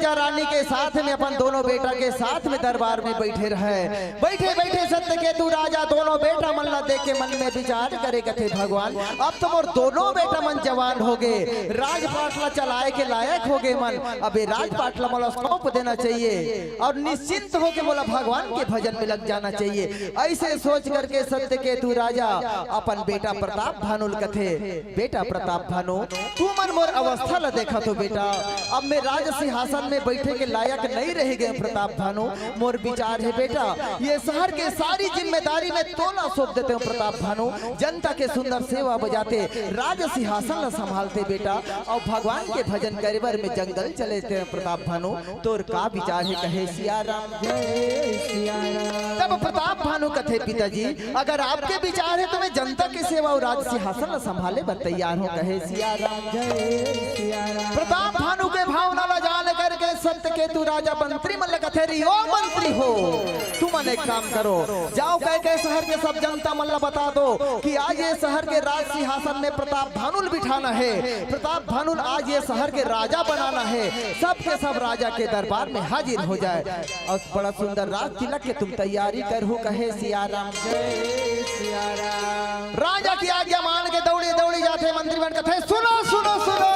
राजा रानी के साथ में, अपन दोनों बेटा के साथ में दरबार में बैठे रहे। बैठे बैठे सत्यकेतु राजा दोनों बेटा मन ला देख के मन में विचार करे, कथे, "भगवान, अब तो मोर दोनों बेटा मन जवान हो गए, राजपाट ला चलाए के लायक हो गए मन, अब ये राजपाट ला मोला सौंप देना चाहिए और निश्चिंत होके मोला भगवान के भजन में लग जाना चाहिए।" ऐसे सोच करके सत्यकेतु राजा अपन बेटा प्रताप भानु ल कथे, "बेटा प्रताप भानु, तू मन मोर अवस्था ला देखत हो बेटा, अब मैं राज सिंहासन में बैठे के लायक नहीं रह गए प्रताप भानु। मोर विचार है बेटा, ये शहर के सारी जिम्मेदारी मैं तोला सौंप देते हूँ प्रताप भानु, जनता के सुंदर सेवा बजाते, राज सिंहासन ला संभालते बेटा, और भगवान के भजन करे बर मैं जंगल चले देते हैं प्रताप भानु, तोर का विचार है?" कहे सिया राम। जय सिया राम। तब प्रताप भानु कथे, "पिताजी, अगर आपके विचार है तो मैं जनता के सेवा और राज सिंहासन ला संभाले बर तैयार हूँ।" कहे सिया राम। जय सिया राम। प्रताप भानु के भावना ला जान करके सत्यकेतु राजा मंत्री मन ला कथे, "री ओ मंत्री हो, तुमन एक काम करो, जाओ कैकय शहर के सब जनता मन ला बता दो कि आज ये शहर के राज सिंहासन में प्रताप भानु ल बिठाना है, प्रताप भानु ल आज ये शहर के राजा बनाना है, सब के सब राजा के दरबार में हाजिर हो जाए।" और बड़ा सुंदर राज तिलक के तुम तैयारी करहू, कहे सिया राम। जय सिया राम। राजा की आज्ञा मान के दौड़ी दौड़ी जाथे मंत्री मन, कथे, "सुनो, सुनो, सुनो,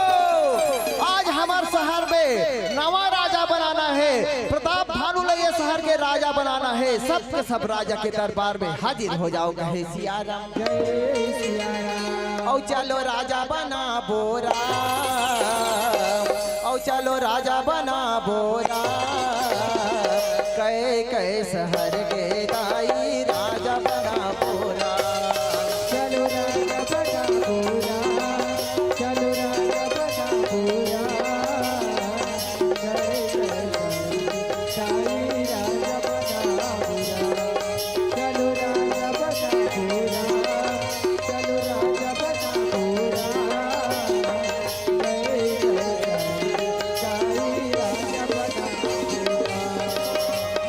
आज हमर शहर में नवा राजा बनाना है, प्रताप भानु ल ये शहर के राजा बनाना है, सब के सब राजा के दरबार में हाजिर हो जाओ।" कहे सिया राम। जय सिया राम। "औ चलो राजा बनाबो राम, औ चलो राजा बनाबो राम, कैकय शहर के दाई राजा बनाबो राम।" चलो राजा बनाबो राम, चलो राजा बनाबो राम, कैकय शहर के दाई राजा बनाबो राम। चलो राजा बनाबो राम, चलो राजा बनाबो राम।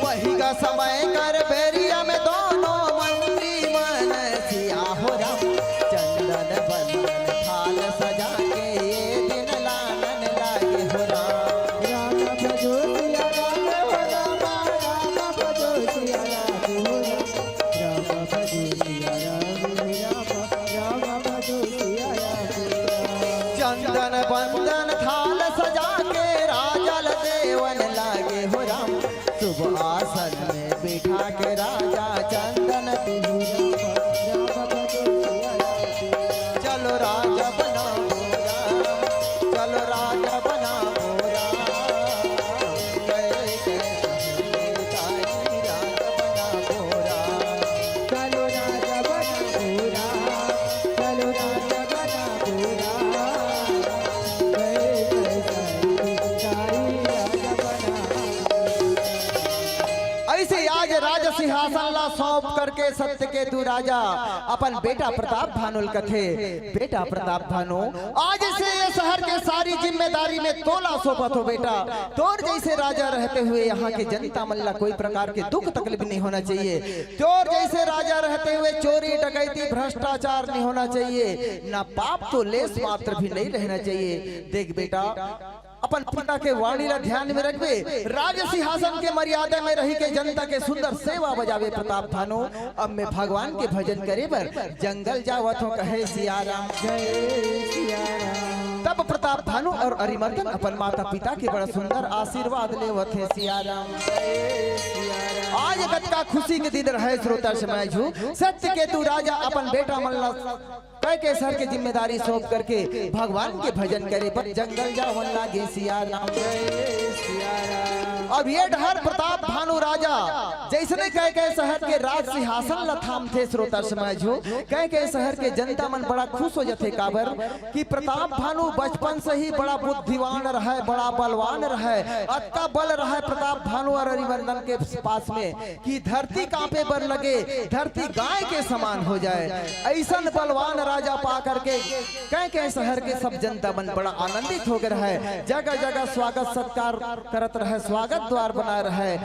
वही का समय कर बेरिया में दोनों मंत्री मन सिया हो राम, चंदन बंदन थाल सजा के ये दिन लानन लागे हो राम। राम भजो सिया राम हो राम, राम भजो सिया राम हो राम, राम भजो सिया राम हो राम, राम भजो सिया राम हो राम। चंदन बंदन थाल सजा के राजा ल देवन लागे हो राम, शुभ आसन में बिठा के राजा चंदन। चलो राजा बनाबो राम, चलो राजा बनाबो राम, कैकय शहर के दाई राजा बनाबो राम। चलो राजा बनाबो राम, चलो राजा बनाबो राम, कैकय शहर के दाई राजा बनाबो राम। ऐसे आज राज सिंहासन ला सौंप करके सत्यकेतु राजा अपन बेटा प्रताप भानु ल कथे, "बेटा प्रताप भानु, आज से ये शहर के सारी जिम्मेदारी में तोला सौंपत हो बेटा। तोर जैसे राजा रहते हुए यहाँ के जनता मन ला कोई प्रकार के दुख तकलीफ नहीं होना चाहिए। तोर जैसे राजा रहते हुए चोरी, डकैती, भ्रष्टाचार नहीं होना चाहिए, ना पाप तो लेस मात्र भी नहीं रहना चाहिए। देख बेटा, अपन पिता के वाणी ला ध्यान में रखबे, राज सिंहासन के मर्यादा में रही के जनता के सुंदर सेवा बजाबे प्रताप भानु। अब मैं भगवान के भजन करे बर जंगल जावत हूँ।" कहे सिया राम। जय सिया राम। तब प्रताप भानु और अरिमर्दन अपन माता पिता के बड़ा सुंदर आशीर्वाद लेवत हे सिया राम। जय सिया राम। आज कतका खुशी के दिन रहे श्रोता समाज हो, सत्यकेतु राजा अपन बेटा मन ला कैकय शहर के जिम्मेदारी सौंप करके भगवान के भजन करे बर जंगल जावन लागे सिया राम। जय सिया राम। अब ये डहर प्रताप भानु राजा जैसने कैकय शहर के राज सिंहासन ल थामथे श्रोता समाज हो, कैकय शहर के जनता मन बड़ा खुश हो जाथे। काबर कि प्रताप भानु बचपन से ही बड़ा बुद्धिमान रहे, बड़ा बलवान रहे, अतका बल रहे प्रताप भानु और अरिमर्दन के पास में कि धरती कांपे बर लगे, धरती गाय के समान हो जाए। ऐसन बलवान राजा पा करके कैकय शहर के सब जनता मन बड़ा आनंदित हो गए रहे, जगह जगह स्वागत सत्कार करत रहे, स्वागत द्वार बनाए रहे।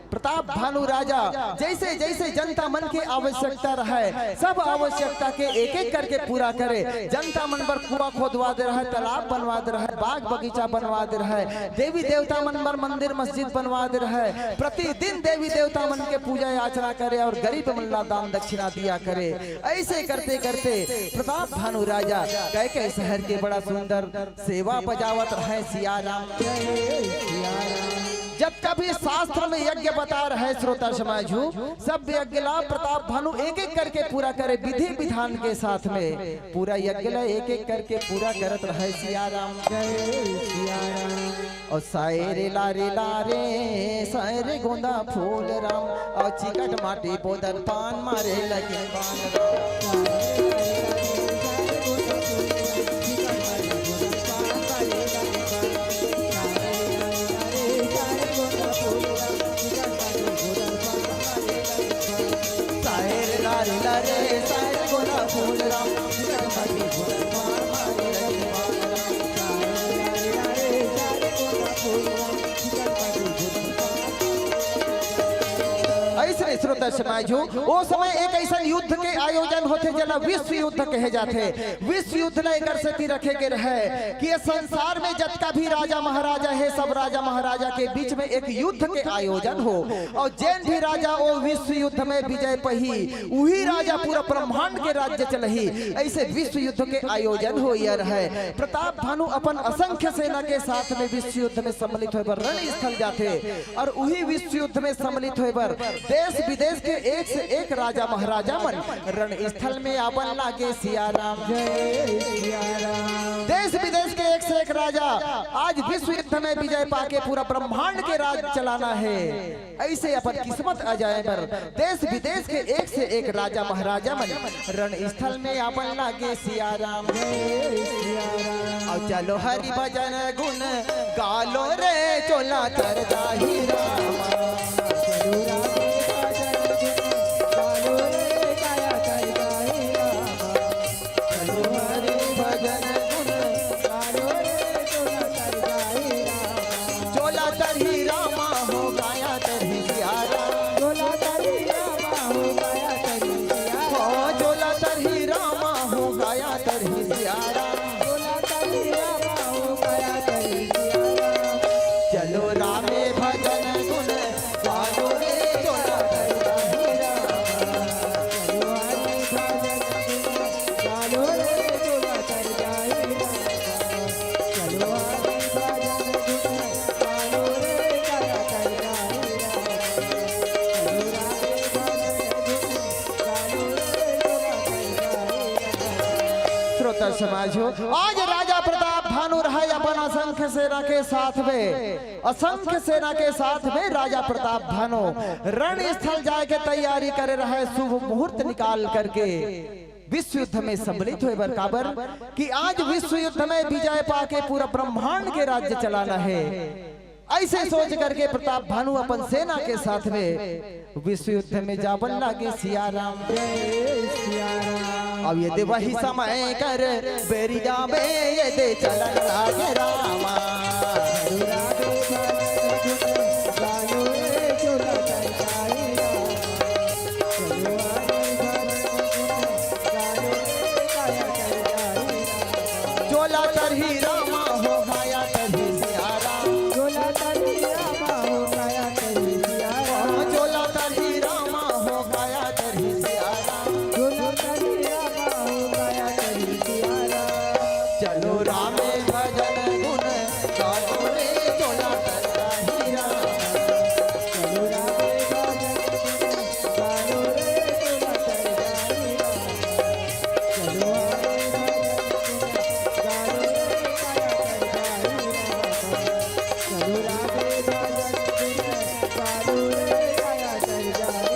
प्रताप भानु राजा जैसे जैसे जनता मन के आवश्यकता रहय, सब आवश्यकता के एक एक करके पूरा करे। जनता मन बर कुआं खोदवा दे रहय, तालाब बनवा दे रहय, बाग बगीचा बनवा दे रहय, देवी देवता मन बर मंदिर मस्जिद बनवा दे रहय। प्रतिदिन देवी देवता मन के पूजा याचना करे और गरीब मन ला दान दक्षिणा दिया करे। ऐसे करते करते प्रताप भानु राजा कई कई शहर के बड़ा सुंदर सेवा बजावत रहय सिया राम। जतका भी शास्त्र में यज्ञ बता रहय श्रोता समाज हो, सब यज्ञ ला प्रताप भानु एक एक करके पूरा करे, विधि विधान के साथ में पूरा यज्ञ ला एक एक करके पूरा करत रहय सिया राम। और साय रे ला रे ला रे, साय रे गोंदा फूल राम, और चिकट माटी बोदन पान मारे लगिन बान राम। साय रे ला रे ला रे, साय रे गोंदा फूल राम, चिकट माटी बोदन पान मारे लगिन बान राम। ऐसने श्रोता समाज हो, ओ समय एक ऐसन युद्ध के आयोजन होथे, जेला विश्व युद्ध कहे जाथे। विश्व युद्ध ला एकर सेती रखे गे रहय कि ये संसार में जतका भी राजा महाराजा हे, सब राजा महाराजा के बीच में एक युद्ध के आयोजन हो, और जेन भी राजा ओ विश्व युद्ध में विजय पही, उही राजा पूरा ब्रह्मांड के राज्य चलही। ऐसे विश्व युद्ध के आयोजन होइया रहय। प्रताप भानु अपन असंख्य सेना के साथ में विश्व युद्ध में सम्मिलित होय बर रण स्थल जाथे, और उही विश्व युद्ध में सम्मिलित होय बर देश विदेश के एक से एक राजा महाराजा मन रण स्थल में आवन लागे सिया राम। देश विदेश के एक से एक राजा आज विश्व युद्ध में विजय पाके पूरा ब्रह्मांड के राज चलाना हे। ऐसे अपन किस्मत अजाय बर देश विदेश के एक से एक राजा महाराजा मन रण स्थल में आवन लागे सिया राम। अउ चलो हरि भजन गुन गालो रे, चोला तर जाही राम। चोला तरही रामा हो, गाया तरही सिया राम। चोला तरही रामा हो, गाया तरही सिया राम। हो, चोला तरही रामा हो, गाया तरही सिया राम। चोला तरही रामा हो, गाया तरही सिया राम। चलो रामे भजन गुन गालो रे, चोला तरही राम। चलो रामे भजन गुन गालो रे, चोला तरही राम। श्रोता समाज हो, आज राजा प्रताप भानु रहय अपन असंख्य सेना के साथ में, असंख्य सेना के साथ में राजा प्रताप भानु रण स्थल जाय के तैयारी करे रहय, शुभ मुहूर्त निकाल करके विश्व युद्ध में सम्मिलित होय बर। काबर कि आज विश्व युद्ध में विजय पाके पूरा ब्रह्मांड के राज्य चलाना हे। ऐसे सोच करके प्रताप भानु अपन सेना के साथ में विश्व युद्ध में जावन लागे सिया राम। अब ये दे वही समय कर बेरी जावे, ये दे चलन लागे रामा। चोला तरही रामा हो, गाया तरही सिया राम। चोला तरही रामा हो, गाया तरही सिया राम। चोला तरही रामा हो, गाया तरही सिया राम। चोला तरही रामा हो, गाया तरही सिया राम। चलो रामे भजन गुन गालो रे, चोला तरही राम। चलो रामे भजन गुन गालो रे, चोला तरही राम।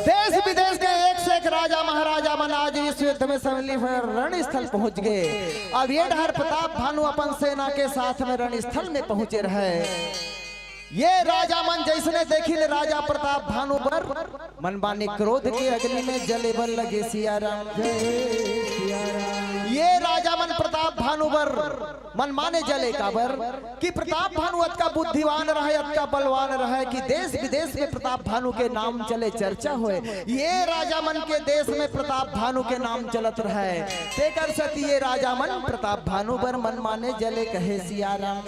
देश विदेश के एक से एक राजा महाराजा मन आज इस युद्ध में सम्मिलित होय रणस्थल पहुंच गए। अब ये डहर प्रताप भानु अपन सेना के साथ में रणस्थल में पहुंचे रहय। ये राजा मन जैसने देखिन राजा प्रताप भानु बर, मन माने क्रोध के अग्नि में जले बर लगे सिया राम। ये राजा मन प्रताप प्रताप भानु बर मन माने जले काबर कि प्रताप भानु अतका बुद्धिवान रहय, अतका बलवान रहय कि देश विदेश में प्रताप भानु के नाम चले, चर्चा होय। ये राजा मन के देश में प्रताप भानु के नाम चलत रहय, तेकर सेती ये राजा मन प्रताप भानु बर मन माने जले, कहे सिया राम।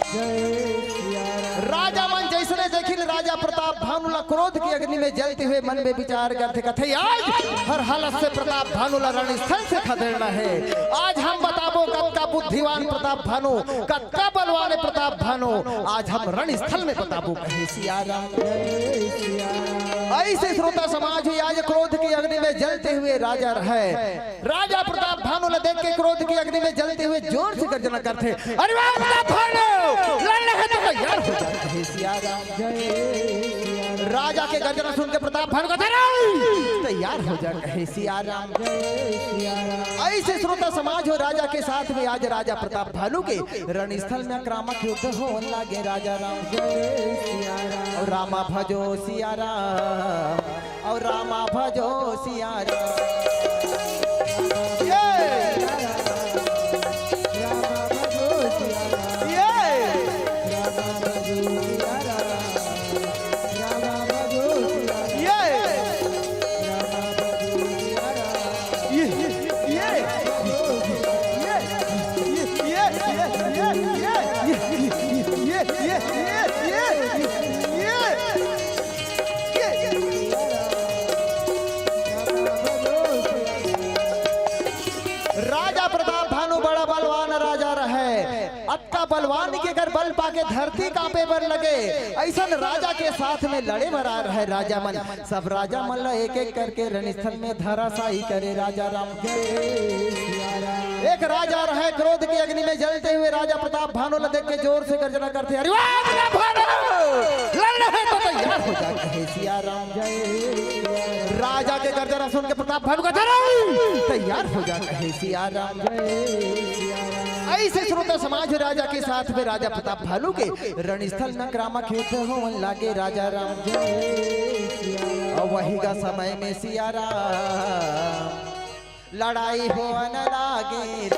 राजा मन जइसने देखिन राजा प्रताप भानु ला क्रोध की अग्नि में जलते हुए मन में विचार करथे, कथे, "आज हर हालत से प्रताप भानु ला रणस्थल से खदेड़ना हे। आज हम बताबो कतका बुद्धिवान प्रताप भानु, कतका बलवान हे प्रताप भानु, आज हम रणस्थल में बताबो," कहे सिया राम। अइसे श्रोता समाज हो, आज क्रोध की अग्नि में जलते हुए राजा रहय। राजा प्रताप भानु ला देख के क्रोध की अग्नि में जलते हुए जोर से गर्जना करथे, "अरे वाह प्रताप भानु, लड़ना हे तो तैयार हो जा," कहे सिया राम। राजा के गर्जना सुन के प्रताप भानु कथे, "अरे तैयार हो जा," कहे सिया राम। अइसे श्रोता समाज हो, राजा के साथ में आज राजा प्रताप भानु के रणस्थल में आक्रामक युद्ध होन लागे राजा राम। अउ रामा भजो सिया राम, अउ रामा भजो सिया राम। ये। ये। ये। ये। ये। राजा प्रताप भानु बड़ा बलवान राजा रहय। अतका बलवान के अगर बल पाके धरती कांपे बर लगे, अइसन राजा के साथ में लड़े बर आय रहय राजा मन। सब राजा मन ला एक एक करके रणस्थल में धराशायी करे राजा राम। एक राजा रहय क्रोध की अग्नि में जलते हुए, राजा प्रताप भानु ला देख के जोर से गर्जना करथे, "अरे वाह प्रताप भानु, लड़ना हे तो तैयार हो जा," कहे सिया राम। राजा के गर्जना सुन के प्रताप भानु कथे, "अरे तैयार हो जा," कहे सिया राम। अइसे श्रोता समाज, राजा के साथ में राजा प्रताप भानु के रणस्थल में आक्रामक युद्ध होन लागे राजा राम। अउ वही का समय में सिया राम लड़ाई होन लागे। ये।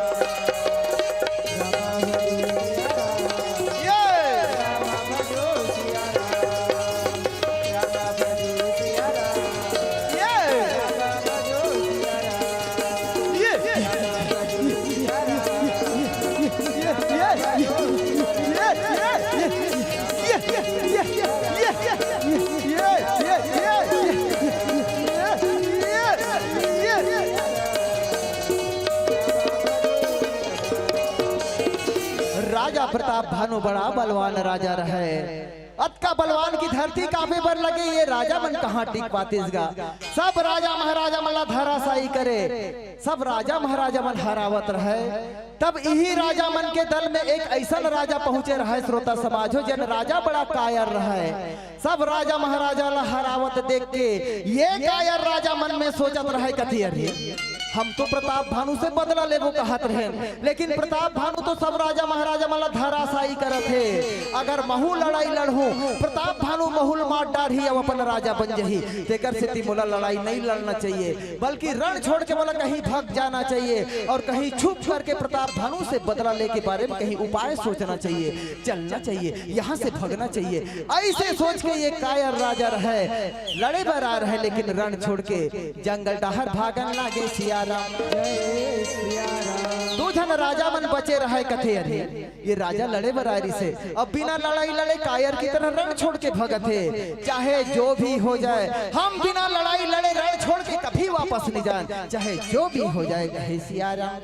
राजा प्रताप भानु बड़ा बलवान राजा रहय। अतका बलवान की धरती कांपे बर लगे, ये राजा मन कहाँ टिक पातिस गा। सब राजा महाराजा मन ला धराशायी करे, सब राजा महाराजा मन हरावत रहय। तब इही राजा मन के दल में एक अइसन राजा पहुंचे रहय, श्रोता समाज हो, जेन राजा बड़ा कायर रहय। सब राजा महाराजा ला हरावत देख के ये कायर राजा मन में सोचत रहय, कथे, "अरे, हम तो प्रताप भानु से बदला लेबो कहत रहेन, लेकिन प्रताप भानु तो सब राजा महाराजा मन ला धराशायी करत हे। अगर महू लड़ाई लड़हूं, प्रताप भानु महू ल मार डारही अउ अपन राजा बन जही। तेकर सेती मोला लड़ाई नहीं लड़ना चाहिए, बल्कि रण छोड़ के मोला कहीं भग जाना चाहिए अउ कहीं छुप करके प्रताप भानु से बदला लेके बारे में कहीं उपाय सोचना चाहिए, चलना चाहिए, यहाँ से भगना चाहिए।" अइसे सोच के ये कायर राजा रहय, लड़े बर आय रहय, लेकिन रण छोड़ के जंगल डाहर भागन लागे सिया राम। दू झन राजा मन बचे रहय, कथे, "अरे, ये राजा लड़े बर आय रिहिसे, अब बिना लड़ाई लड़े कायर की तरह रण छोड़ के भगत हे। चाहे जो भी हो जाए, हम बिना लड़ाई लड़े रण छोड़ के कभी वापस नहीं जान, चाहे जो भी हो जाए," कहे सिया राम।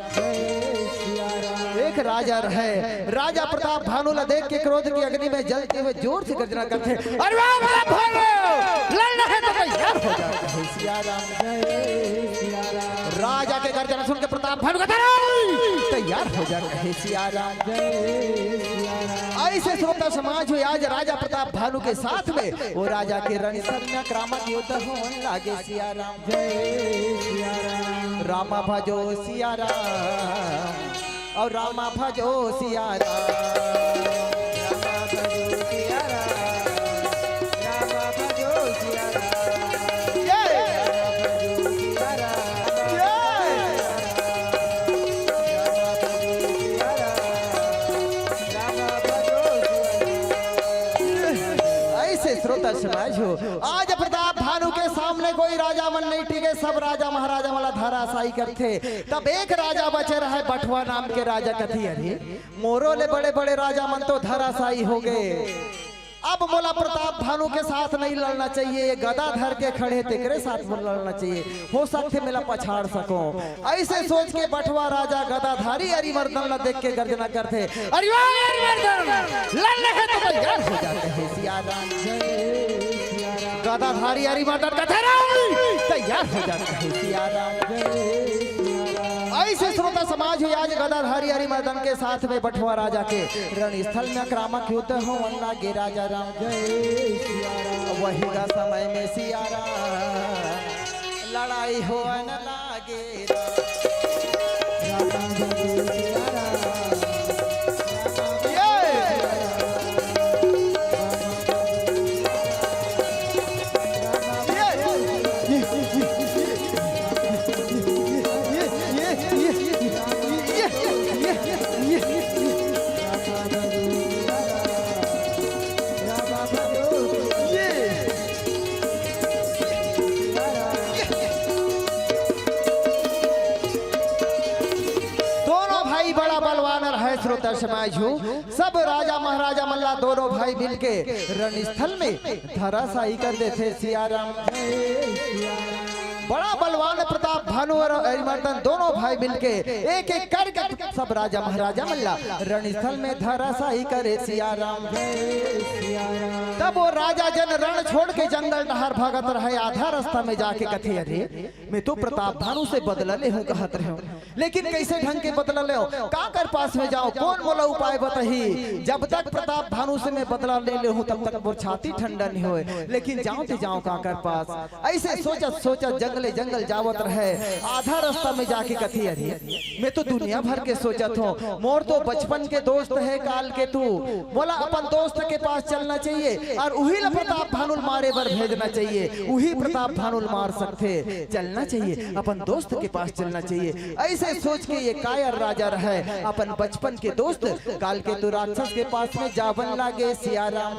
एक राजा रहय, राजा प्रताप भानु ला देख के क्रोध की अग्नि में जलते हुए जोर से गर्जना करथे, "अरे वाह प्रताप भानु, लड़ना हे तो तैयार हो जा," कहे सिया राम। राजा के गर्जना सुन के प्रताप भानु कथे, "अरे तैयार हो जा," कहे सिया राम। अइसे श्रोता समाज हो, आज राजा प्रताप भानु के साथ में वो राजा के रणस्थल में आक्रामक युद्ध होन लागे सिया राम। रामा भजो सिया राम, अउ रामा भजो सिया राम। समाज हो, आज प्रताप भानु के सामने कोई राजा मन नहीं टिके, सब राजा महाराजा मन ला धराशायी करथे। तब एक राजा बचे रहे, बठवा नाम के राजा। कथे, "अरे, मोरो ले बड़े बड़े राजा मन तो धराशायी हो गए, अब मोला प्रताप भानु के साथ नहीं लड़ना चाहिए, ये गदा धर के खड़े, तेकरे साथ मोला लड़ना चाहिए, हो सकथे मेला पछाड़ सको।" ऐसे सोच के बठवा राजा गदाधारी अरिमर्दन ला देख के गर्जना करथे, "अरे वाह अरिमर्दन, लड़ने है तो तैयार हो जा," कहे सिया राम। गदाधारी अरिमर्दन कथे, "राम, तैयार हो जा," कहे सिया राम। ऐसे श्रोता समाज हो, आज गदाधारी अरिमर्दन के साथ में बठवा राजा के रणस्थल में आक्रामक युद्ध होवन लागे राजा राम। वही का समय में सिया राम लड़ाई होवन लागे। दोनों भाई बड़ा बलवान रहे श्रोता समाज हो। सब राजा महाराजा मन ला दोनों भाई मिलके रणस्थल में धराशायी कर देथे सिया राम। बड़ा बलवान प्रताप भानु और अरिमर्दन दोनों भाई मिलके एक एक करके सब राजा महाराजा मन ला रणस्थल में धराशायी करे सिया राम। तब वो राजा जन रण छोड़ के जंगल डहर भागत रहे, आधा रास्ता में जाके कथे, "अरे, मैं तो प्रताप भानु से बदला लेहूं कहत रहेंव, लेकिन कैसे ढंग के बदला लेंव? काकर पास में जांव? कोन मोला उपाय बताही? जब तक प्रताप भानु से मैं बदला नहीं लेहूं, तब तक मोर छाती ठंडा नहीं होय। लेकिन जांव ते जांव काकर पास?" ऐसे सोचत सोचत जंगले जंगल जावत रहे। आधा रास्ता में जाके कथे, "अरे, मैं तो दुनिया भर के सोचत हंव, मोर तो बचपन के दोस्त हे काल केतु, मोला अपन दोस्त के पास चलना चाहिए और उही ला प्रताप भानु ल मारे बर भेजना चाहिए, उही प्रताप भानु ल मार सकथे, चलना चाहिए, अपन दोस्त के पास चलना चाहिए।" ऐसे सोच के ये कायर राजा रहे, अपन बचपन के दोस्त काल केतु राक्षस के पास में जावन लागे सिया राम।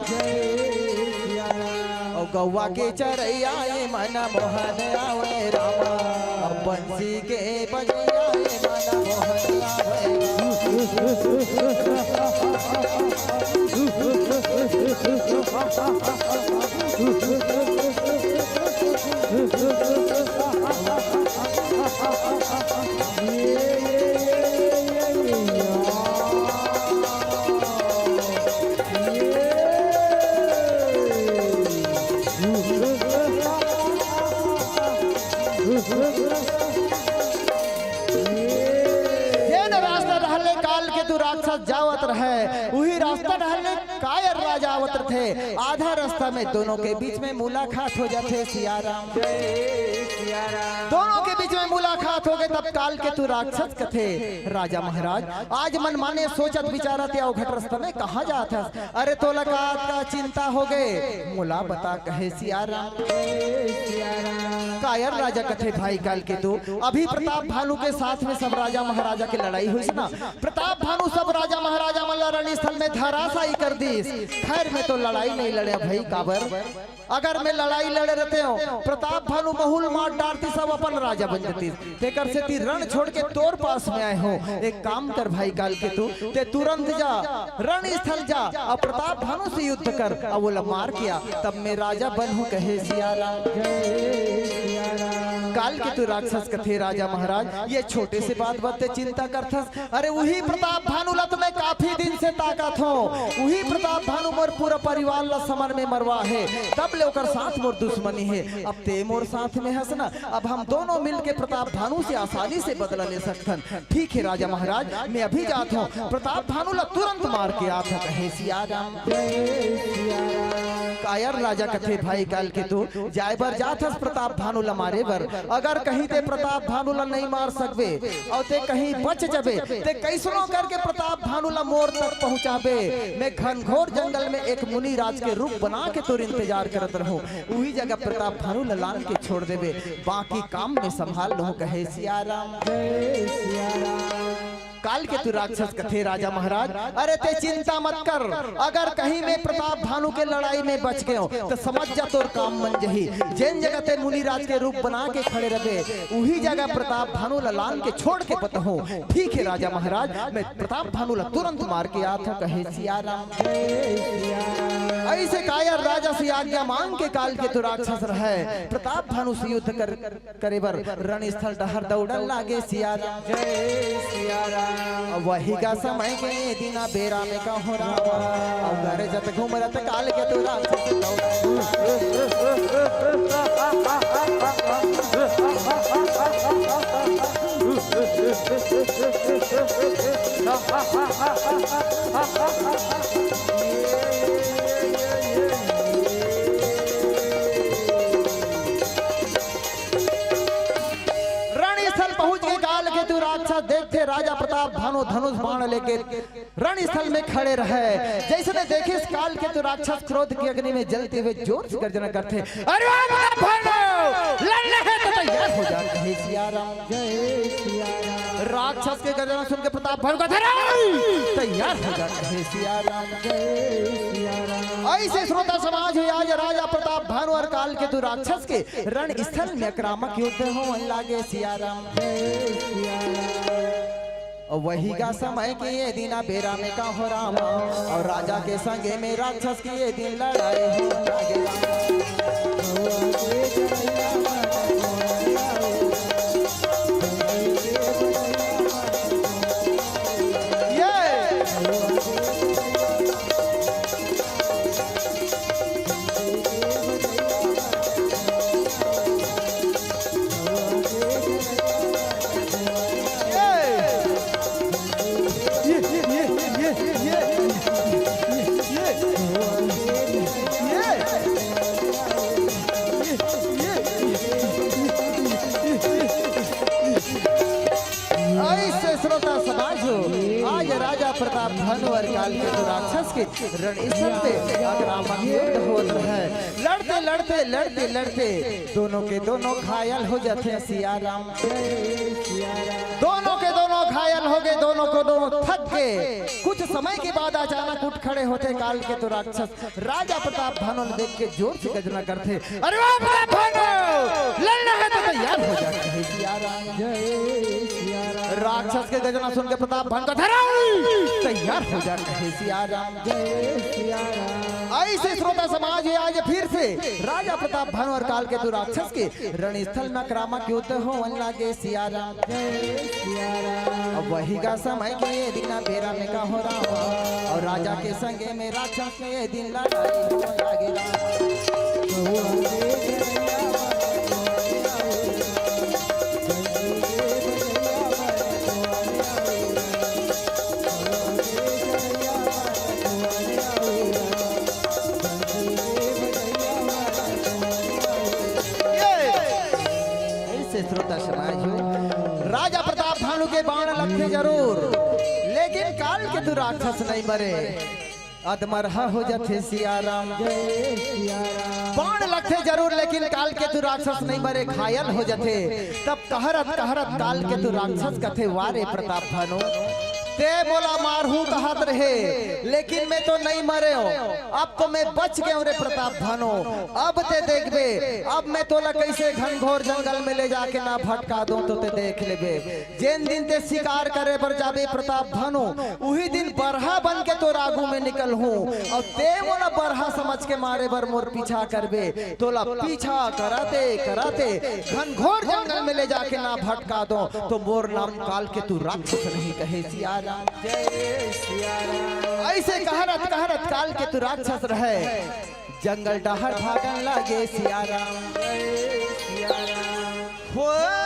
ओ गौवा के चरैया ए मन मोहन आवे रामा, अब बंसी के बजैया ए मन मोहन आवे। जेन रास्ता डहर ले काल केतु राक्षस जावत रहे, उही रास्ता डहर ले कायर राजा आवत रथे। आधा रास्ता में दोनों के बीच में मुलाकात हो जाथे सिया राम। दोनों के बीच में मुलाकात हो गए, तब काल केतु राक्षस कथे, "राजा महाराज, आज मन माने सोचत विचारत या घट रास्ता में कहाँ जात हस? अरे तोला का, का चिंता हो गए, मोला बता," कहे सिया राम। कायर राजा कथे, "भाई काल केतु, अभी प्रताप भानु के साथ में सब राजा महाराजा के लड़ाई होइस ना, प्रताप भानु सब राजा महाराजा मन ला रणस्थल में धराशायी कर दीस। खैर, मैं तो लड़ाई नहीं लड़े भाई, काबर? अगर मैं लड़ाई लड़े रहते हो, प्रताप भानु महू ल मार डारतिस, सब अपन राजा बन जतिस। तेकर सेती रण छोड़ के तोर पास में आए हो। एक काम कर भाई काल केतु, ते तुरंत जा, रणस्थल जा, अउ प्रताप भानु से युद्ध कर, अउ ओला मार के आ, तब मैं राजा बनहूं," कहे सिया राम। काल केतु राक्षस कथे, "राजा महाराज, ये छोटे से बात बर ते चिंता करथस? अरे उही प्रताप भानु ला तो मैं काफी दिन से ताकत हंव, उही प्रताप भानु मोर पूरा परिवार ला समर में मरवा हे, तब ले ओकर साथ मोर दुश्मनी हे। अब ते मोर साथ में हस ना, अब हम दोनों मिल के प्रताप भानु से आसानी से बदला ले सकथन। ठीक हे राजा महाराज, मैं अभी जात हंव, प्रताप भानु ला तुरंत मार के आत हंव," कहे सिया राम। कायर राजा कथे, "भाई काल केतु, जाय बर जात हस प्रताप भानु ला मारे बर, अगर कहीं ते प्रताप भानु ला नहीं मार सकबे अउ ते कहीं बच जबे, ते कैसनो करके प्रताप भानु ला मोर तक पहुंचाबे। मैं घनघोर जंगल में एक मुनि राज के रूप बना के तोर इंतजार करत रहूं, उही जगह प्रताप भानु ला लान के छोड़ देबे, बाकी काम मैं संभाल लूं," कहे सिया राम। कालकेतु राक्षस कथे, राजा महाराज, अरे तैं चिंता मत कर, अगर कहीं मैं प्रताप भानु के लड़ाई में बच गेंव त समझ जा तोर काम बन जही। जेन जगह तैं मुनिराज के रूप बना के खड़े रहे, उही जगह प्रताप भानु ला लान के छोड़ के पतहूँ। ठीक हे राजा महाराज, मैं प्रताप भानु ला तुरंत मार के आत हूँ, कहे सिया राम। अइसे कायर राजा से आज्ञा मांग के कालकेतु राक्षस रहे प्रताप भानु से युद्ध कर करे बर रणस्थल डहर दौड़न लागे सिया राम। जय सिया राम। अब वही का समय के दिना बेरा में कहो राम, अब गरजत घूमरत कालकेतु राक्षस दौड़न। रणस्थल पहुंच के कालकेतु राक्षस देखथे राजा प्रताप भानु धनुष बाण लेके रणस्थल में खड़े रहे। जइसने देखिस कालकेतु राक्षस क्रोध की अग्नि में जलते हुए जोर से गर्जना करथे, "अरे वाह भानु, लड़ना हे त तैयार हो जा," कहे सिया राम। जय सिया राम। राक्षस के गर्जना सुन के प्रताप भानु कथे, "अरे तैयार हो जा," कहे सिया राम। जय सिया राम। अइसे श्रोता समाज हो, आज राजा प्रताप भानु अउ कालकेतु राक्षस के रणस्थल में आक्रामक युद्ध होवन लागे सिया राम। अउ वही का समय के ये दिना बेरा में कहो राम, अउ राजा के संगे में राक्षस के ये दिन लड़ाई होवन लागे राम। ये अइसे श्रोता समाज हो, आज राजा प्रताप भानु अउ कालकेतु राक्षस के रणस्थल पे आक्रामक युद्ध होत रहे। लड़ते, लड़ते, लड़ते, लड़ते दोनों के दोनों घायल हो जाथे सिया राम। दोनों के दोनों घायल हो गए, दोनों को दोनों थक गए। कुछ समय के बाद अचानक उठ खड़े होथे कालकेतु राक्षस। राजा प्रताप भानु ल देख के जोर से गर्जना करथे, "अरे वाह प्रताप भानु, लड़ना हे त तैयार हो जा," कहे सिया राम। जय सिया राम। राक्षस के गर्जना सुन के प्रताप भानु कथे, "अरे तैयार हो जा," कहे सिया राम। जय सिया राम। अइसे श्रोता समाज हे, आज फिर से राजा प्रताप भानु अउ कालकेतु राक्षस के रणस्थल में आक्रामक युद्ध होवन लागे सिया राम। जय सिया राम। अब वही का समय के ये दिना बेरा में कहो राम, अउ राजा के संगे में राक्षस के ये दिन लड़ाई होवन लागे राम। अइसे श्रोता समाज हो, राजा प्रताप भानु के बाण लगथे जरूर, लेकिन कालकेतु राक्षस नइ मरे, अधमरहा हो जाथे सिया राम। जय सिया राम। बाण लगथे जरूर, लेकिन कालकेतु राक्षस नइ मरे, घायल हो जाथे। तब कहरत कहरत कालकेतु राक्षस कथे, "वाह रे प्रताप भानु, तैं मोला मारहू कहत रहे, लेकिन मैं तो नइ मरेंव। अब तो मैं बच गेंव रे प्रताप भानु। अब तैं देखबे, अब मैं तोला कइसे घनघोर जंगल में ले जाके ना भटका दों, तो तैं देख लेबे।" जेन दिन तैं शिकार करे बर जाबे प्रताप भानु, उही दिन बरहा बन के तोर आगू में निकलहूं, अउ तैं मोला बरहा समझ के मारे बर मोर पीछा करबे। तोला पीछा कराते कराते घनघोर जंगल में ले जाके ना भटका दों, तो मोर नाम कालकेतु राक्षस नहीं, कहे सिया राम। जय सिया राम। अइसे कहरत कहरत कालकेतु राक्षस रहे, जंगल डहर भागन लागे सिया राम। जय सिया राम। हो।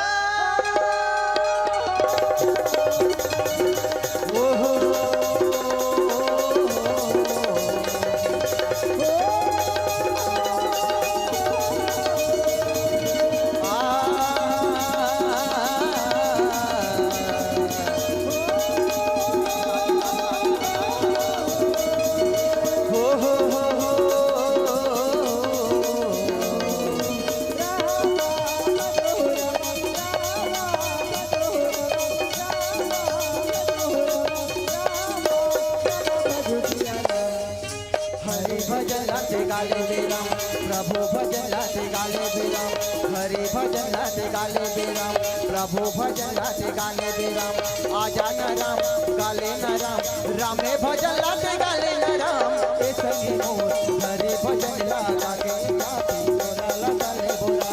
भजन ला ते गाले बेराम, प्रभु भजन ला ते गाले बेराम, हरि भजन ला ते गाले बेराम, प्रभु भजन ला ते गाले बेराम। आजा न राम, गाले न राम, रामे भजन ला ते गाले न राम। ए संगी मोर, हरि भजन ला गाके पापी तोरा ला गाले बोला,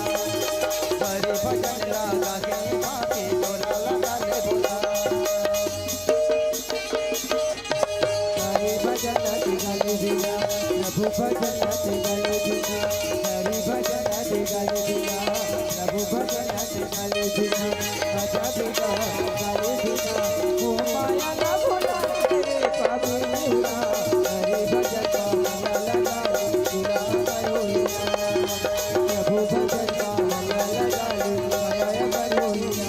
हरि भजन ला गाके पापी तोरा ला गाले बोला। हरि भजन ला ते गाले बिना, प्रभु भजन ला ते गाले बिना, हरि भजन ला ते गाले बिना, प्रभु भजन ला ते गाले बिना, भजा बिना, गाले बिना, ओ माया ना भोला रे पापी मुरा, हरि भजन ला लगा, तुला करो ही ना। प्रभु भजन ला लगा, माया करो ही ना।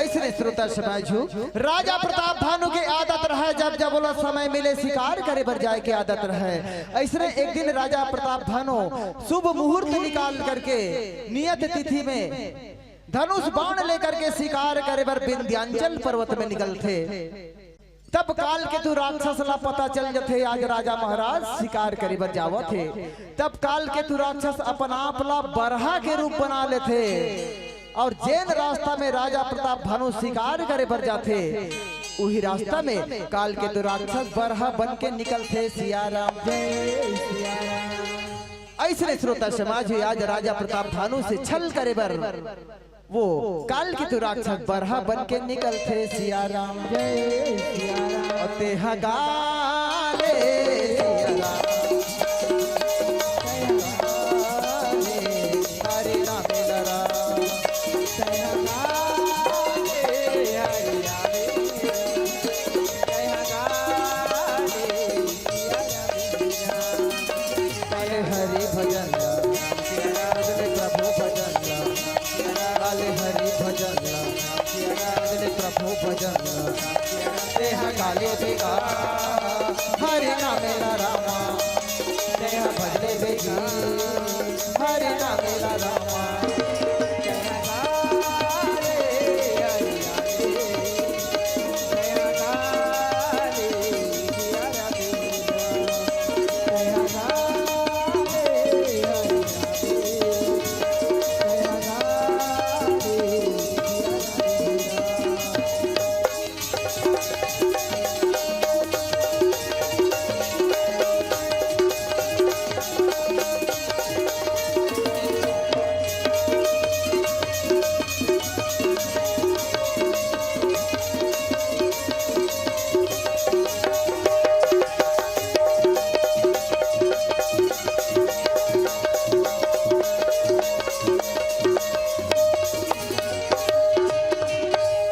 अइसने श्रोता समाज हो, राजा प्रताप भानु के आदत रहय, जब जब ओला समय मिले, शिकार करे बर जाय के आदत रहय। अइसने एक दिन राजा प्रताप भानु शुभ मुहूर्त निकाल करके नियत तिथि में धनुष बाण लेकर के शिकार करे बर विंध्यांचल पर्वत में निकलथे। तब काल केतु राक्षस ला पता चल जथे, आज राजा महाराज शिकार करे बर जावत हे। तब काल केतु राक्षस अपन आप ला बरहा के रूप बना लेथे, और जेन रास्ता में राजा प्रताप भानु शिकार करे बर जाथे, उही रास्ता में काल केतु राक्षस बरहा बन के निकलथे। सिया राम, जय सिया राम। अइसने श्रोता समाज हो, आज राजा प्रताप भानु से छल करे बर वो काल केतु राक्षस बरहा बन के निकलथे। सिया राम, जय सिया राम। ओ तेहा गाले सिया राम, तेहा गाले हरे राम लरा। तेहा गाले हरे राम, तेहा गाले सिया राम। काले हरि भजन ला, काले प्रभु भजन ला, काले हरि भजन ला, काले प्रभु भजन ला। तेहा काले बेगा, हरि नाम ला रामा। तेहा भजले बेगी, हरि नाम ला रामा।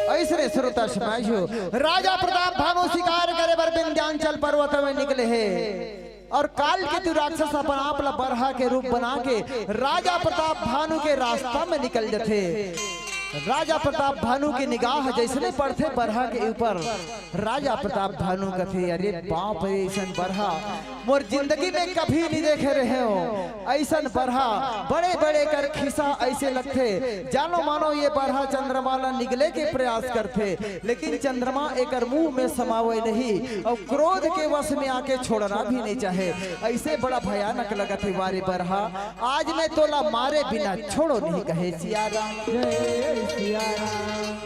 अइसने श्रोता समाज हो, राजा प्रताप भानु शिकार करे बर विंध्यांचल पर्वत में निकले हे। और काल केतु राक्षस अपन आप ला बरहा के रूप बना के राजा प्रताप भानु के रास्ता में निकल जथे। राजा प्रताप भानु के निगाह जइसने पड़थे बरहा के ऊपर, राजा प्रताप भानु कथे, "अरे बाप रे, अइसन बरहा मोर जिंदगी में कभी नहीं देखे रहे हो।" अइसन बरहा, बड़े बड़े कर खिसा अइसे लगथे, जानो मानो ये बरहा चंद्रमा ला निगले के प्रयास करथे, लेकिन चंद्रमा एकर मुंह में समावे नहीं, और क्रोध के वश में आके छोड़ना भी नहीं चाहे। अइसे बड़ा भयानक लगत हे, "वारे बरहा, आज मैं तोला मारे बिना छोड़ो नहीं," कहे सिया राम। जय सिया राम।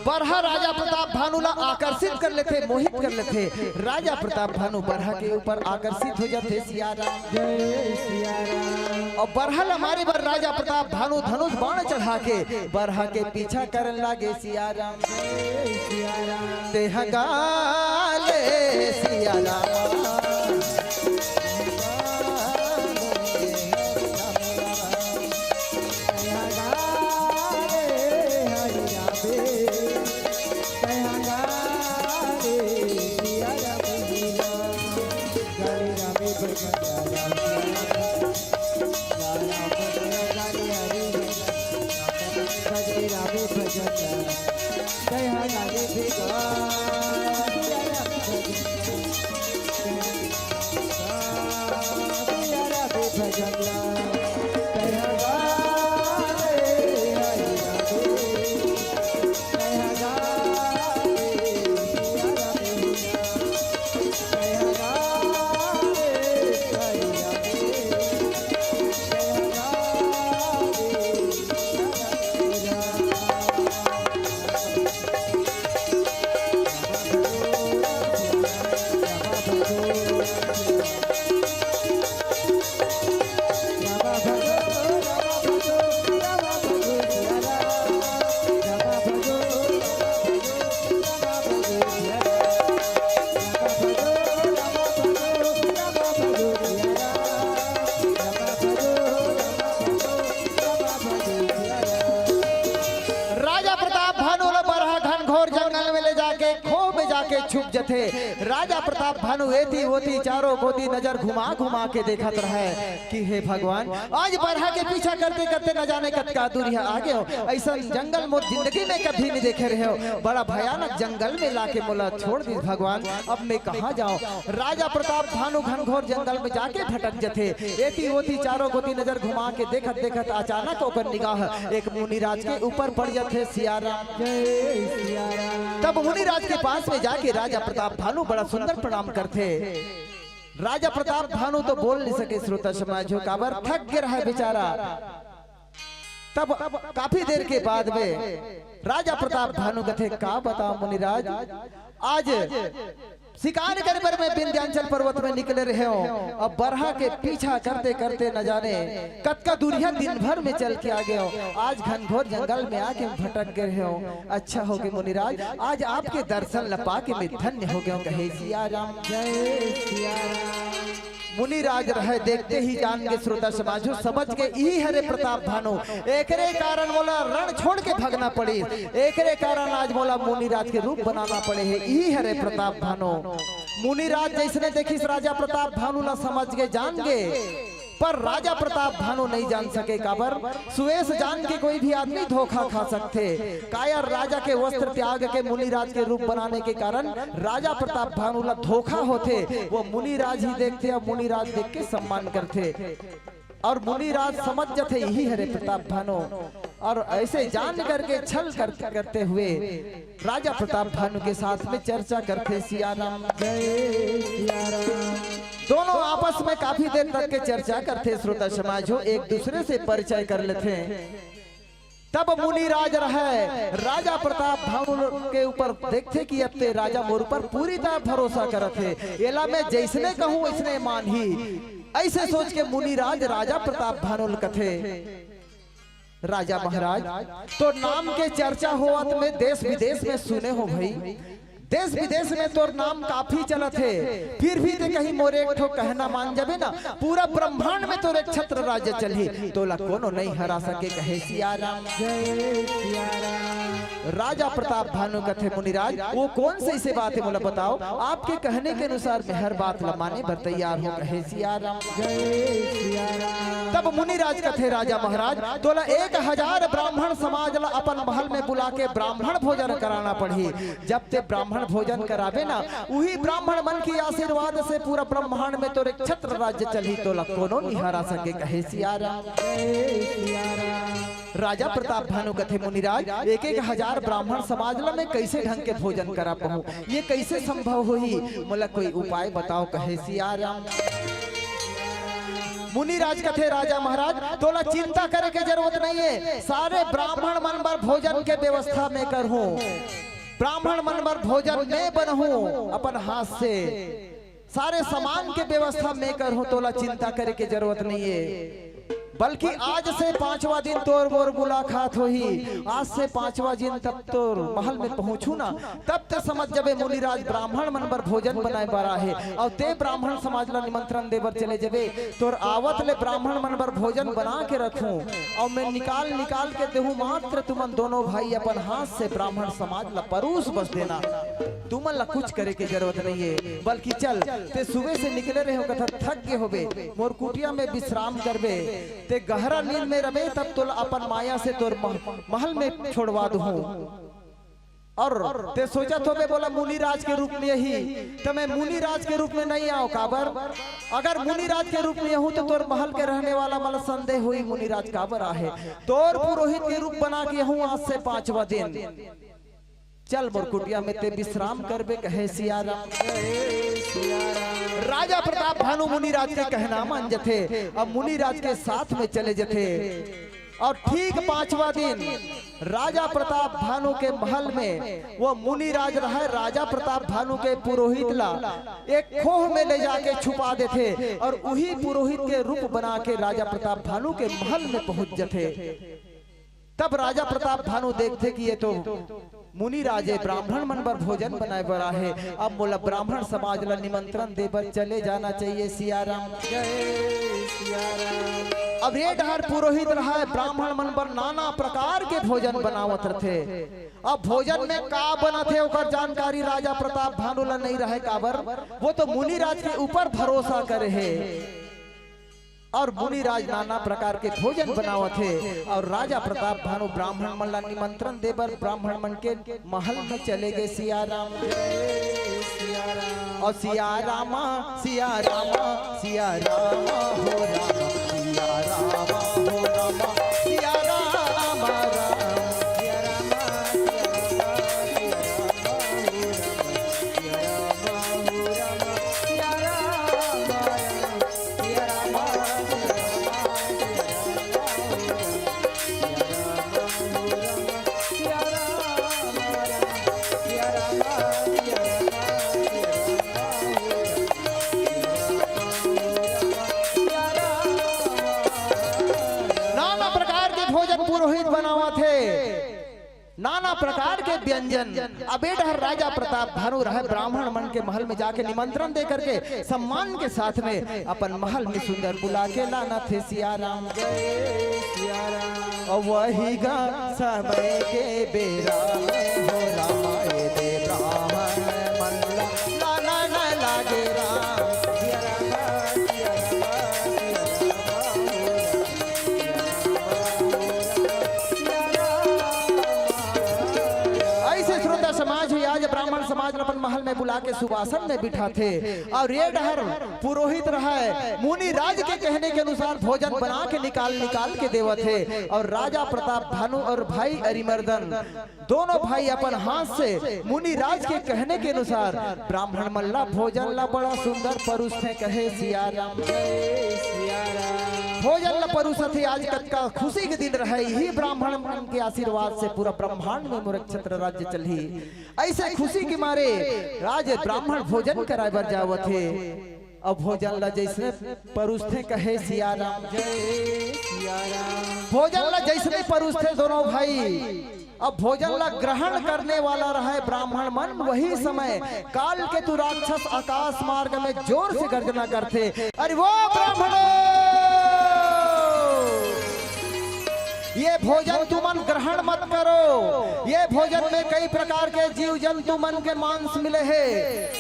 बरहा राजा प्रताप भानु ला आकर्षित कर लेथे, मोहित कर लेथे। राजा प्रताप भानु बरहा के ऊपर आकर्षित हो जाथे। सिया राम। जय सिया राम। और बरहा ला मारे बर राजा प्रताप भानु धनुष बाण चढ़ा के बरहा के पीछा करन लागे। सिया राम। जय सिया राम। तेहा गाले सिया राम। राजा प्रताप भानु ल बरहा घनघोर जंगल में ले जाके खो में जाके छुप जथे। राजा प्रताप भानु एती ओती चारों कोती नजर घुमा घुमा के देखत रहय कि हे भगवान, आज बरहा के पीछा करते करते न जाने कतका दूरिहा आ गेंव। अइसन जंगल मोर जिंदगी में कभी नइ देखे रहेंव। बड़ा भयानक जंगल में लाके मोला छोड़ दिस भगवान, अब मैं कहाँ जांव? राजा प्रताप भानु घनघोर जंगल में जाके भटक जथे। एती ओती चारों कोती नजर घुमा के देखत देखत अचानक ओकर निगाह एक मुनिराज के ऊपर पड़ जथे। सिया राम। जय सिया राम। तब मुनिराज के पास में जाके राजा प्रताप भानु बड़ा सुंदर प्रणाम करथे। राजा प्रताप भानु तो बोल नइ सके, श्रोता समाज हो, काबर थक गे रहय बेचारा। तब काफी देर के बाद में राजा प्रताप भानु कथे, का बतांव मुनिराज, आज शिकार करे बर मैं विंध्याचल पर्वत में निकले रहेंव, अब बरहा के पीछा करते करते न जाने कतका दूरिहा दिन भर में चल के आ गेंव। आज घनघोर जंगल में आके भटक गे रहेंव। अच्छा हो गे मुनिराज, आज आपके दर्शन ल पाके मैं धन्य हो गेंव। कहे सिया राम। जय सिया राम। मुनिराज रहय, देखते ही जान गे, श्रोता समाज हो, समझ गे, इही हरे प्रताप भानु। एकरे कारण मोला रण छोड़ के भगना पड़िस, एकरे कारण आज मोला मुनिराज के रूप बनाना पड़े हे, इही हरे प्रताप भानु। मुनिराज जइसने देखिस राजा प्रताप भानु ला, समझ गे, जान गे, पर राजा प्रताप भानु नइ जान सके। काबर? सुवेश जान के कोई भी आदमी धोखा खा सकथे। कायर राजा के वस्त्र त्याग के मुनिराज के रूप बनाने के कारण राजा प्रताप भानु ला धोखा होथे। वो मुनिराज ही देखथे अउ मुनिराज देख के सम्मान करथे। अउ मुनिराज समझ जथे, इही हरे प्रताप भानु। अउ अइसे जान करके छल कर, करते हुए राजा प्रताप भानु के साथ में चर्चा करथे। सिया राम। जय सिया राम। दोनों आपस में काफी देर तक के चर्चा करथे। श्रोता समाज हो, एक दूसरे से परिचय कर लेथे। तब मुनिराज रहय, राजा प्रताप भानु के ऊपर देखथे कि अब ते राजा मोर ऊपर पूरी तरह भरोसा करत हे, एला मैं जइसने कहूं वइसने मानही। अइसे सोच के मुनिराज राजा प्रताप भानु ल कथे, राजा महाराज, तोर नाम के चर्चा होवत मैं देश विदेश में सुने हों भई, देश विदेश में तोर नाम काफी चलत हे, फिर भी ते कहीं मोर एक ठो कहना मान जाबे ना, पूरा ब्रह्मांड में तोर एक छत्र राज्य चलही, तोला कोनो नइ हरा सके। कहे सिया राम। जय सिया राम। राजा प्रताप भानु कथे, मुनिराज, वो कौन सी ऐसी बात है, मोला बताओ, आपके कहने के अनुसार मैं हर बात ला माने बर तैयार हों। कहे सिया राम। जय सिया राम। तब मुनिराज कथे, राजा महाराज, तोला एक हजार ब्राह्मण समाज ला अपन महल में बुला के ब्राह्मण भोजन कराना पड़ही। जब ते ब्राह्मण भोजन कराबे ना, उही ब्राह्मण मन के आशीर्वाद से पूरा ब्रह्मांड में तोर एक छत्र राज्य चलही, तोला कोनो नइ हरा सके। कहे सिया राम। जय सिया राम। राजा प्रताप भानु कथे, मुनिराज, एक एक हजार ब्राह्मण समाज ला मैं कइसे ढंग के भोजन करा पाहूं, ये कइसे संभव होही, मोला कोई उपाय बताओ। कहे सिया राम। मुनिराज कथे, राजा महाराज, तोला चिंता करे के जरूरत नइ हे, सारे ब्राह्मण मन बर भोजन के व्यवस्था मैं करहूं, ब्राह्मण मन बर भोजन मैं बनहूं अपन हाथ से, सारे सामान के व्यवस्था मैं करहूं, तोला चिंता करे के जरूरत नइ हे। बल्कि आज से पांचवा दिन तोर मोर मुलाकात होही। आज से पांचवा दिन तब तोर महल में पहुंचहूं ना, तब ते समझ जबे मुनिराज ब्राह्मण मन बर भोजन बनाए बर आहे, अउ ते ब्राह्मण समाज ला निमंत्रण दे बर चले जबे। तोर आवत ले ब्राह्मण मन बर भोजन बना के रखहूं, अउ मैं निकाल निकाल के देहूं, मात्र तुमन दोनों भाई अपन हाथ से ब्राह्मण समाज ला परोस बस देना। तुमन ला कुछ करे के जरूरत नइ हे, बल्कि चल, ते सुबह से निकले रहे हो, कथा थक गे होबे, मोर कुटिया में विश्राम करबे, ते गहरा नींद में रबे, तब तोला अपन माया से तोर मह-, महल में छोड़वा दूहूं। अउ ते सोचत होबे, मोला मुनिराज के रूप में ही, त मैं मुनिराज के रूप में नइ आंव, काबर? अगर मुनिराज के रूप में आहूं तो तोर महल के रहने वाला मन ला संदेह होही, मुनिराज काबर आहे। तोर पुरोहित के रूप बना के आहूं आज से पांचवा दिन। चल मोर कुटिया में ते विश्राम करबे, कहे सिया राम। राजा प्रताप भानु मुनिराज के कहना मान जथे, अब मुनिराज के साथ में चले जथे। अउ ठीक पांचवा दिन राजा प्रताप भानु के महल में वो मुनिराज रहय, राजा प्रताप भानु के पुरोहित ला एक खोह में ले जाके छुपा देथे अउ उही पुरोहित के रूप बना के राजा प्रताप भानु के महल में पहुंच जथे। तब राजा प्रताप भानु देखथे कि ये तो मुनिराज ए, ब्राह्मण मन बर भोजन बनाए बर आहे। अब मोला ब्राह्मण समाज ला निमंत्रण दे बर चले जाना चाहिए। सिया राम। जय सिया राम। अब ये डहर पुरोहित रहय, ब्राह्मण मन बर नाना प्रकार के भोजन बनावत रथे। अब भोजन में का बनत हे, ओकर जानकारी राजा प्रताप भानु ला नइ रहय। काबर? वो तो मुनिराज के ऊपर भरोसा करे हे। अउ मुनिराज नाना प्रकार के भोजन बनावत हे अउ राजा प्रताप भानु ब्राह्मण मन ला निमंत्रण दे बर ब्राह्मण मन के महल में चले गे। सिया राम। अउ सिया राम, सिया राम, सिया राम हो राम, सिया राम हो राम, सिया राम राम। नाना प्रकार के भोजन पुरोहित बनावत हे, नाना प्रकार के व्यंजन। अब ए डहर राजा प्रताप भानु रहय, ब्राह्मण मन के महल में जाके निमंत्रण दे करके सम्मान के साथ में अपन महल में सुंदर बुला के लानथे। सिया राम। जय सिया राम। अउ वही गा समय के बेरा में हो रामा, ए दे ब्राह्मण मन ला लाना न लागे राम। अइसे श्रोता समाज हे, आज ब्राह्मण समाज ला अपन महल में बुला के सुवासन में बिठाथे। अउ ये डहर पुरोहित रहय, मुनि राज के कहने के अनुसार भोजन बना के निकाल निकाल के देवत हे। अउ राजा प्रताप भानु अउ भाई अरिमर्दन दोनों भाई अपन हाथ से मुनि राज के कहने के अनुसार ब्राह्मण मन ला भोजन ला बड़ा सुंदर परुसथे। कहे सिया राम। जय सिया राम। भोजन ला परुसथे। आज कतका खुशी के दिन रहय, इही ब्राह्मण मन के आशीर्वाद से पूरा ब्रह्मांड में मोर छत्र राज्य चलही। अइसे खुशी के मारे राज ब्राह्मण भोजन कराए बर जावत हे। अउ भोजन ला जइसने परुसथे, कहे सिया राम। जय सिया राम। भोजन ला जइसने परुसथे दोनों भाई, अब भोजन ला ग्रहण करने वाला रहय ब्राह्मण मन, वही समय काल केतु राक्षस आकाश मार्ग में जोर से गर्जना करथे, "अरे वो ब्राह्मणो, ये भोजन तुमन ग्रहण मत करो। ये भोजन में कई प्रकार के जीव जंतु मन के मांस मिले हे,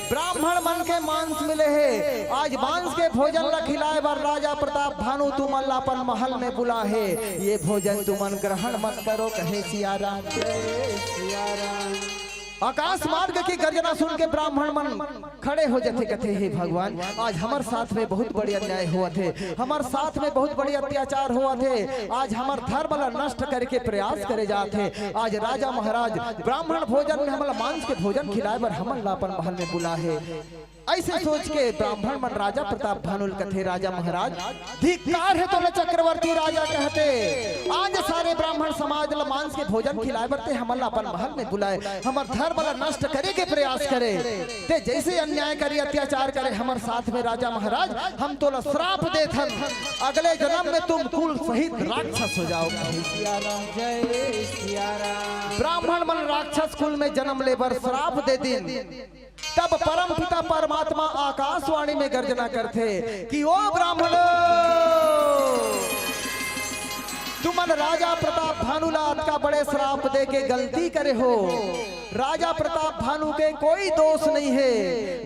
ब्राह्मण मन के मांस मिले हे। आज मांस के भोजन ला खिलाए बर राजा प्रताप भानु तुमन ला अपन महल में बुला हे। ये भोजन तुमन ग्रहण मत करो," कहे सिया राम। जय सिया राम। आकाश मार्ग के गर्जना सुन के ब्राह्मण मन खड़े हो जथे, कथे, "हे भगवान, आज हमर साथ में बहुत बड़े अन्याय होवत हे, हमर साथ में बहुत बड़े अत्याचार होवत हे, आज हमर धर्म ला नष्ट करे के प्रयास करे जात हे। आज राजा महाराज ब्राह्मण भोजन में हमला मांस के भोजन खिलाए बर हमन ला अपन महल में बुला हे।" अइसे सोच के ब्राह्मण मन राजा प्रताप भानु ल कथे, "राजा महाराज, धिक्कार हे तोला चक्रवर्ती राजा कहते। आज सारे ब्राह्मण समाज ल मांस के भोजन खिलाए बर ते हमन ल अपन महल में बुलाए, हमर धर्म ल नष्ट करे के प्रयास करे। ते जइसे अन्याय करे, अत्याचार करे हमर साथ में राजा महाराज, हम तोला श्राप देथन, अगले जन्म में तुम कुल सहित राक्षस हो जाओ।" जय सिया राम। ब्राह्मण मन राक्षस कुल में जन्म ले बर श्राप दे दिन। तब परम पिता परमात्मा आकाशवाणी में गर्जना करथे कि "ओ ब्राह्मणो, तुमन राजा प्रताप भानु ला अतका बड़े श्राप दे के गलती करे हो। राजा प्रताप भानु के कोई दोष नहीं हे,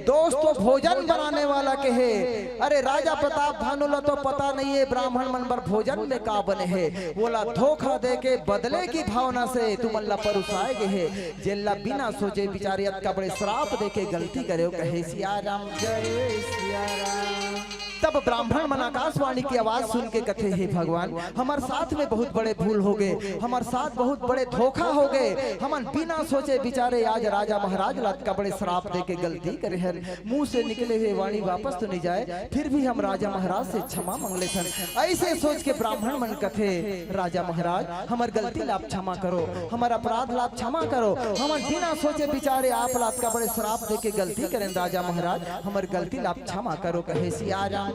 दोष तो भोजन बनाने वाला के हे। अरे, राजा प्रताप भानु ला तो पता नहीं हे ब्राह्मण मन बर भोजन में का बने हे, वोला धोखा दे के बदले की भावना से तुमन ला परुसाए गे हे।" जेन ला बिना सोचे बिचारे अतका बड़े श्राप दे के गलती करे हो, कहे सिया राम। जय सिया राम। तब ब्राह्मण मन आकाशवाणी के आवाज सुन के कथे, "हे भगवान, हमर साथ में बहुत बड़े भूल हो गए, हमर साथ बहुत बड़े धोखा हो गए। हमन बिना सोचे विचारे आज राजा महाराज ला अतका बड़े श्राप दे के गलती करे हन। मुंह से निकले हुए वाणी वापस तो नहीं जाए, फिर भी हम राजा महाराज से क्षमा मांग लेथन।" ऐसे सोच के ब्राह्मण मन कथे, "राजा महाराज, हमर गलती ला आप क्षमा करो, हमर अपराध ला आप क्षमा करो। हमन बिना सोचे विचारे आप ला अतका बड़े श्राप दे के गलती करेन, राजा महाराज, हमर गलती ला आप क्षमा करो," कहे सिया राम।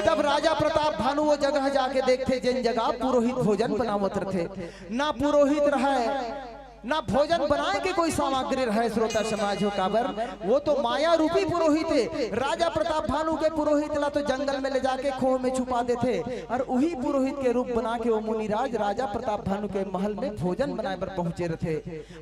तब राजा प्रताप भानु वो जगह जाके देखथे, जेन जगह पुरोहित भोजन बनावत रथे। ना पुरोहित रहय, ना भोजन बनाए के कोई सामग्री रहय। श्रोता समाज हो, काबर, वो तो माया रूपी पुरोहित हे। राजा प्रताप भानु के पुरोहित ला तो जंगल में ले जाके खोह में छुपा देथे, और उही पुरोहित के रूप बना के वो मुनिराज राजा प्रताप भानु के महल में भोजन बनाए बर पहुंचे रथे।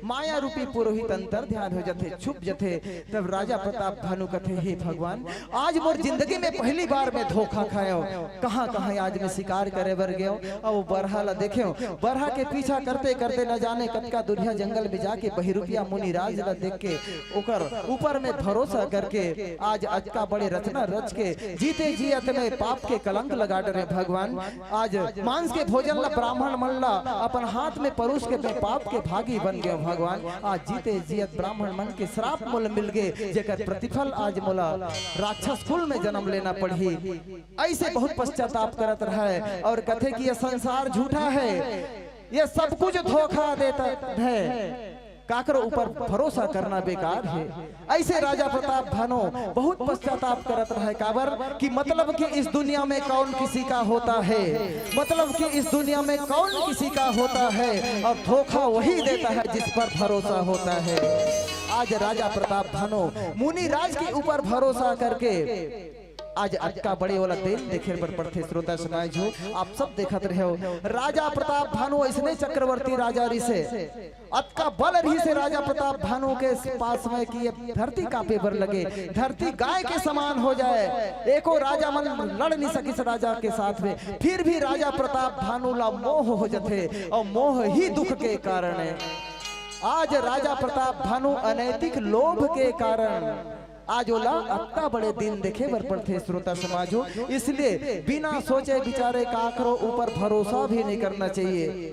माया रूपी पुरोहित अंतर ध्यान हो जथे, छुप जथे। तब राजा प्रताप भानु कथे, "हे भगवान, आज मोर जिंदगी में पहली बार मैं धोखा खायो। कहाँ कहाँ आज मैं शिकार करे बर गयो, अउ बरहा ला देखेव, बरहा के पीछा करते करते न जाने कतका दुरिहा जंगल में जाके बहिरुपिया मुनिराज ला देख के ओकर ऊपर में भरोसा करके आज अतका बड़े रचना रच के जीते जियत में पाप के कलंक लगा डरे भगवान। आज मांस के भोजन ला ब्राह्मण मन ला अपन हाथ में परोस के मैं पाप के भागी बन गयो भगवान। आज जीते जियत ब्राह्मण मन के श्राप मोला मिल गे, जेकर प्रतिफल आज मोला राक्षस कुल में जन्म लेना पड़ही।" ऐसे बहुत पश्चाताप करत रहय और कथे कि ये संसार झूठा है, ये सब कुछ धोखा देता है, काकरो ऊपर भरोसा करना बेकार है। ऐसे राजा प्रताप भानु बहुत पश्चाताप करत रहय, काबर कि मतलब कि इस दुनिया में कौन किसी का होता है, मतलब कि इस दुनिया में कौन किसी का होता है, और धोखा वही देता है जिस पर भरोसा होता है। आज राजा प्रताप भानु मुनिराज के ऊपर भरोसा करके आज अतका बड़े वाला दिन देखे बर पड़थे। श्रोता समाज हो, आप सब देखत रहे हो, राजा प्रताप भानु ऐसने चक्रवर्ती राजा रिसे, अतका बल रहिसे राजा प्रताप भानु के पास में कि ये धरती कांपे बर लगे, धरती गाय के समान हो जाए। एको राजा मन लड़ नहीं सकिस राजा के साथ में, फिर भी राजा प्रताप भानु ला मोह हो जथे, और मोह ही दुख के कारण है। आज राजा प्रताप भानु अनैतिक लोभ के कारण आज ओला अतका बड़े दिन देखे बर पड़थे। श्रोता समाज हो, इसलिए बिना सोचे विचारे काकरो ऊपर भरोसा भी नहीं करना चाहिए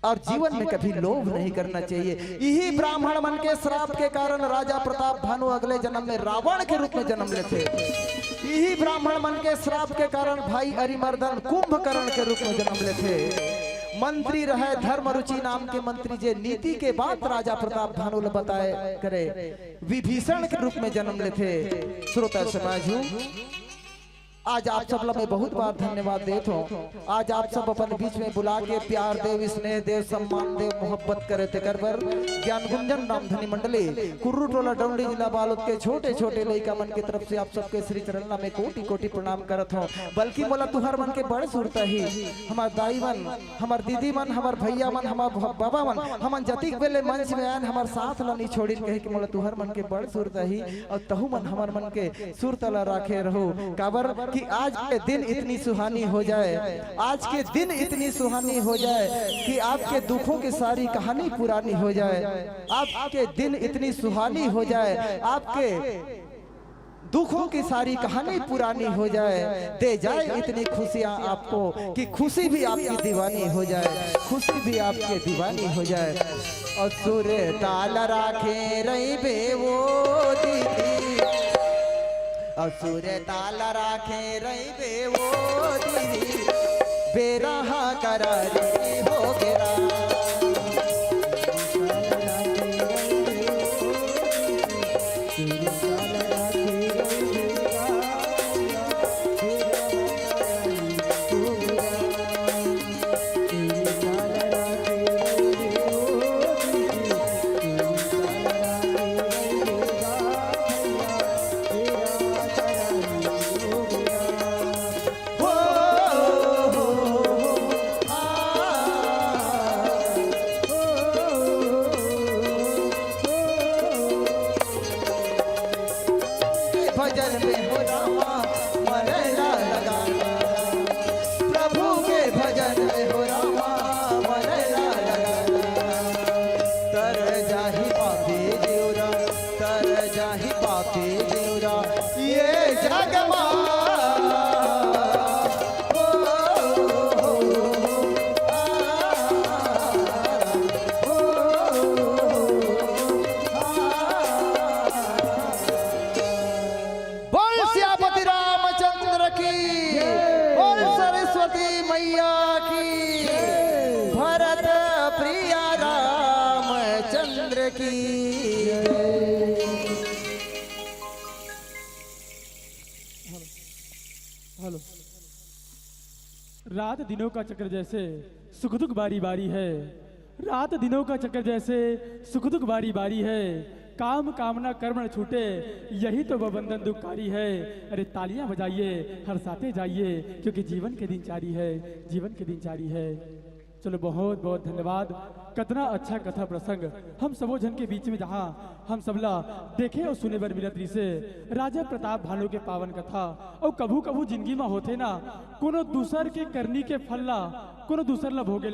और जीवन में कभी लोभ नहीं करना चाहिए। इही ब्राह्मण मन के श्राप के कारण राजा प्रताप भानु अगले जन्म में रावण के रूप में जन्म लेथे। इही ब्राह्मण मन के श्राप के कारण भाई अरिमर्दन कुंभकर्ण के रूप में जन्म लेथे। मंत्री रहे धर्म रुचि नाम के मंत्री, जे नीति के बात राजा प्रताप भानु ल बताए करे, विभीषण के रूप में जन्म लेथे। श्रोता समाज हो, आज आप सब ला मैं बहुत बार धन्यवाद देत हूँ। आज आप सब अपन बीच में बुला के प्यार देव, स्नेह देव, सम्मान देव, मोहब्बत करे तेकर बर ज्ञान गुंजन रामधनी मंडली, कुर्रू टोला, डौंडी, जिला बालोद के छोटे छोटे लइका मन के तरफ से आप सबके श्री चरण ला मैं कोटि कोटि प्रणाम करत हूँ। बल्कि मोला तुहर मन के बड़ सुरता ही, हमर दाई मन, हमर दीदी मन, हमर भैया मन, हमर भ-, बाबा मन, हमन जतिक बेले मंच में आयन, हमर साथ ला नी छोड़िन, कहे कि मोला तुहर मन के बड़ सुरता ही, और तहू मन हमर मन के सुरता ला राखे रहो। काबर कि आज के दिन इतनी सुहानी हो जाए, आज के दिन इतनी सुहानी हो जाए कि आपके दुखों की सारी कहानी पुरानी हो जाए, आपके दिन इतनी सुहानी हो जाए, आपके दुखों की सारी कहानी पुरानी हो जाए, दे जाए इतनी खुशियां आपको कि खुशी भी आपकी दीवानी हो जाए, खुशी भी आपके दीवानी हो जाए। असुर ताल राखे रहिबे वो दीदी, असुर ताल राखे रहिबे वो दीदी, बेरा हा करारी हो गेरा। के भजन में हो रामा, मन ला लगा। प्रभु के भजन में हो रामा, मन ला लगा। तर जाहि पापी जीवरा, तर जाहि पापी ये जग मा। बोल सियापति रामचंद्र की, बोल सरस्वती मैया की, भरत प्रिया रामचंद्र की। हेलो। रात दिनों का चक्र जैसे सुख दुख बारी बारी है। रात दिनों का चक्र जैसे सुख दुख बारी बारी है। काम कामना कर्म न छूटे, यही तो वह बंधन दुखकारी है। अरे तालियां बजाइए, हर्षाते जाइए, क्योंकि जीवन के दिन चारी है, जीवन के दिन चारी है। चलो, बहुत बहुत धन्यवाद। कतना अच्छा कथा प्रसंग हम सबो झन के बीच में, जहाँ हम सबला देखे और सुने बर मिलत रिसे राजा प्रताप भानु के पावन कथा। और कभू कभू जिंदगी में होथे ना, कोनो दूसर के करनी के फल ला कोनो दूसर ला भोगे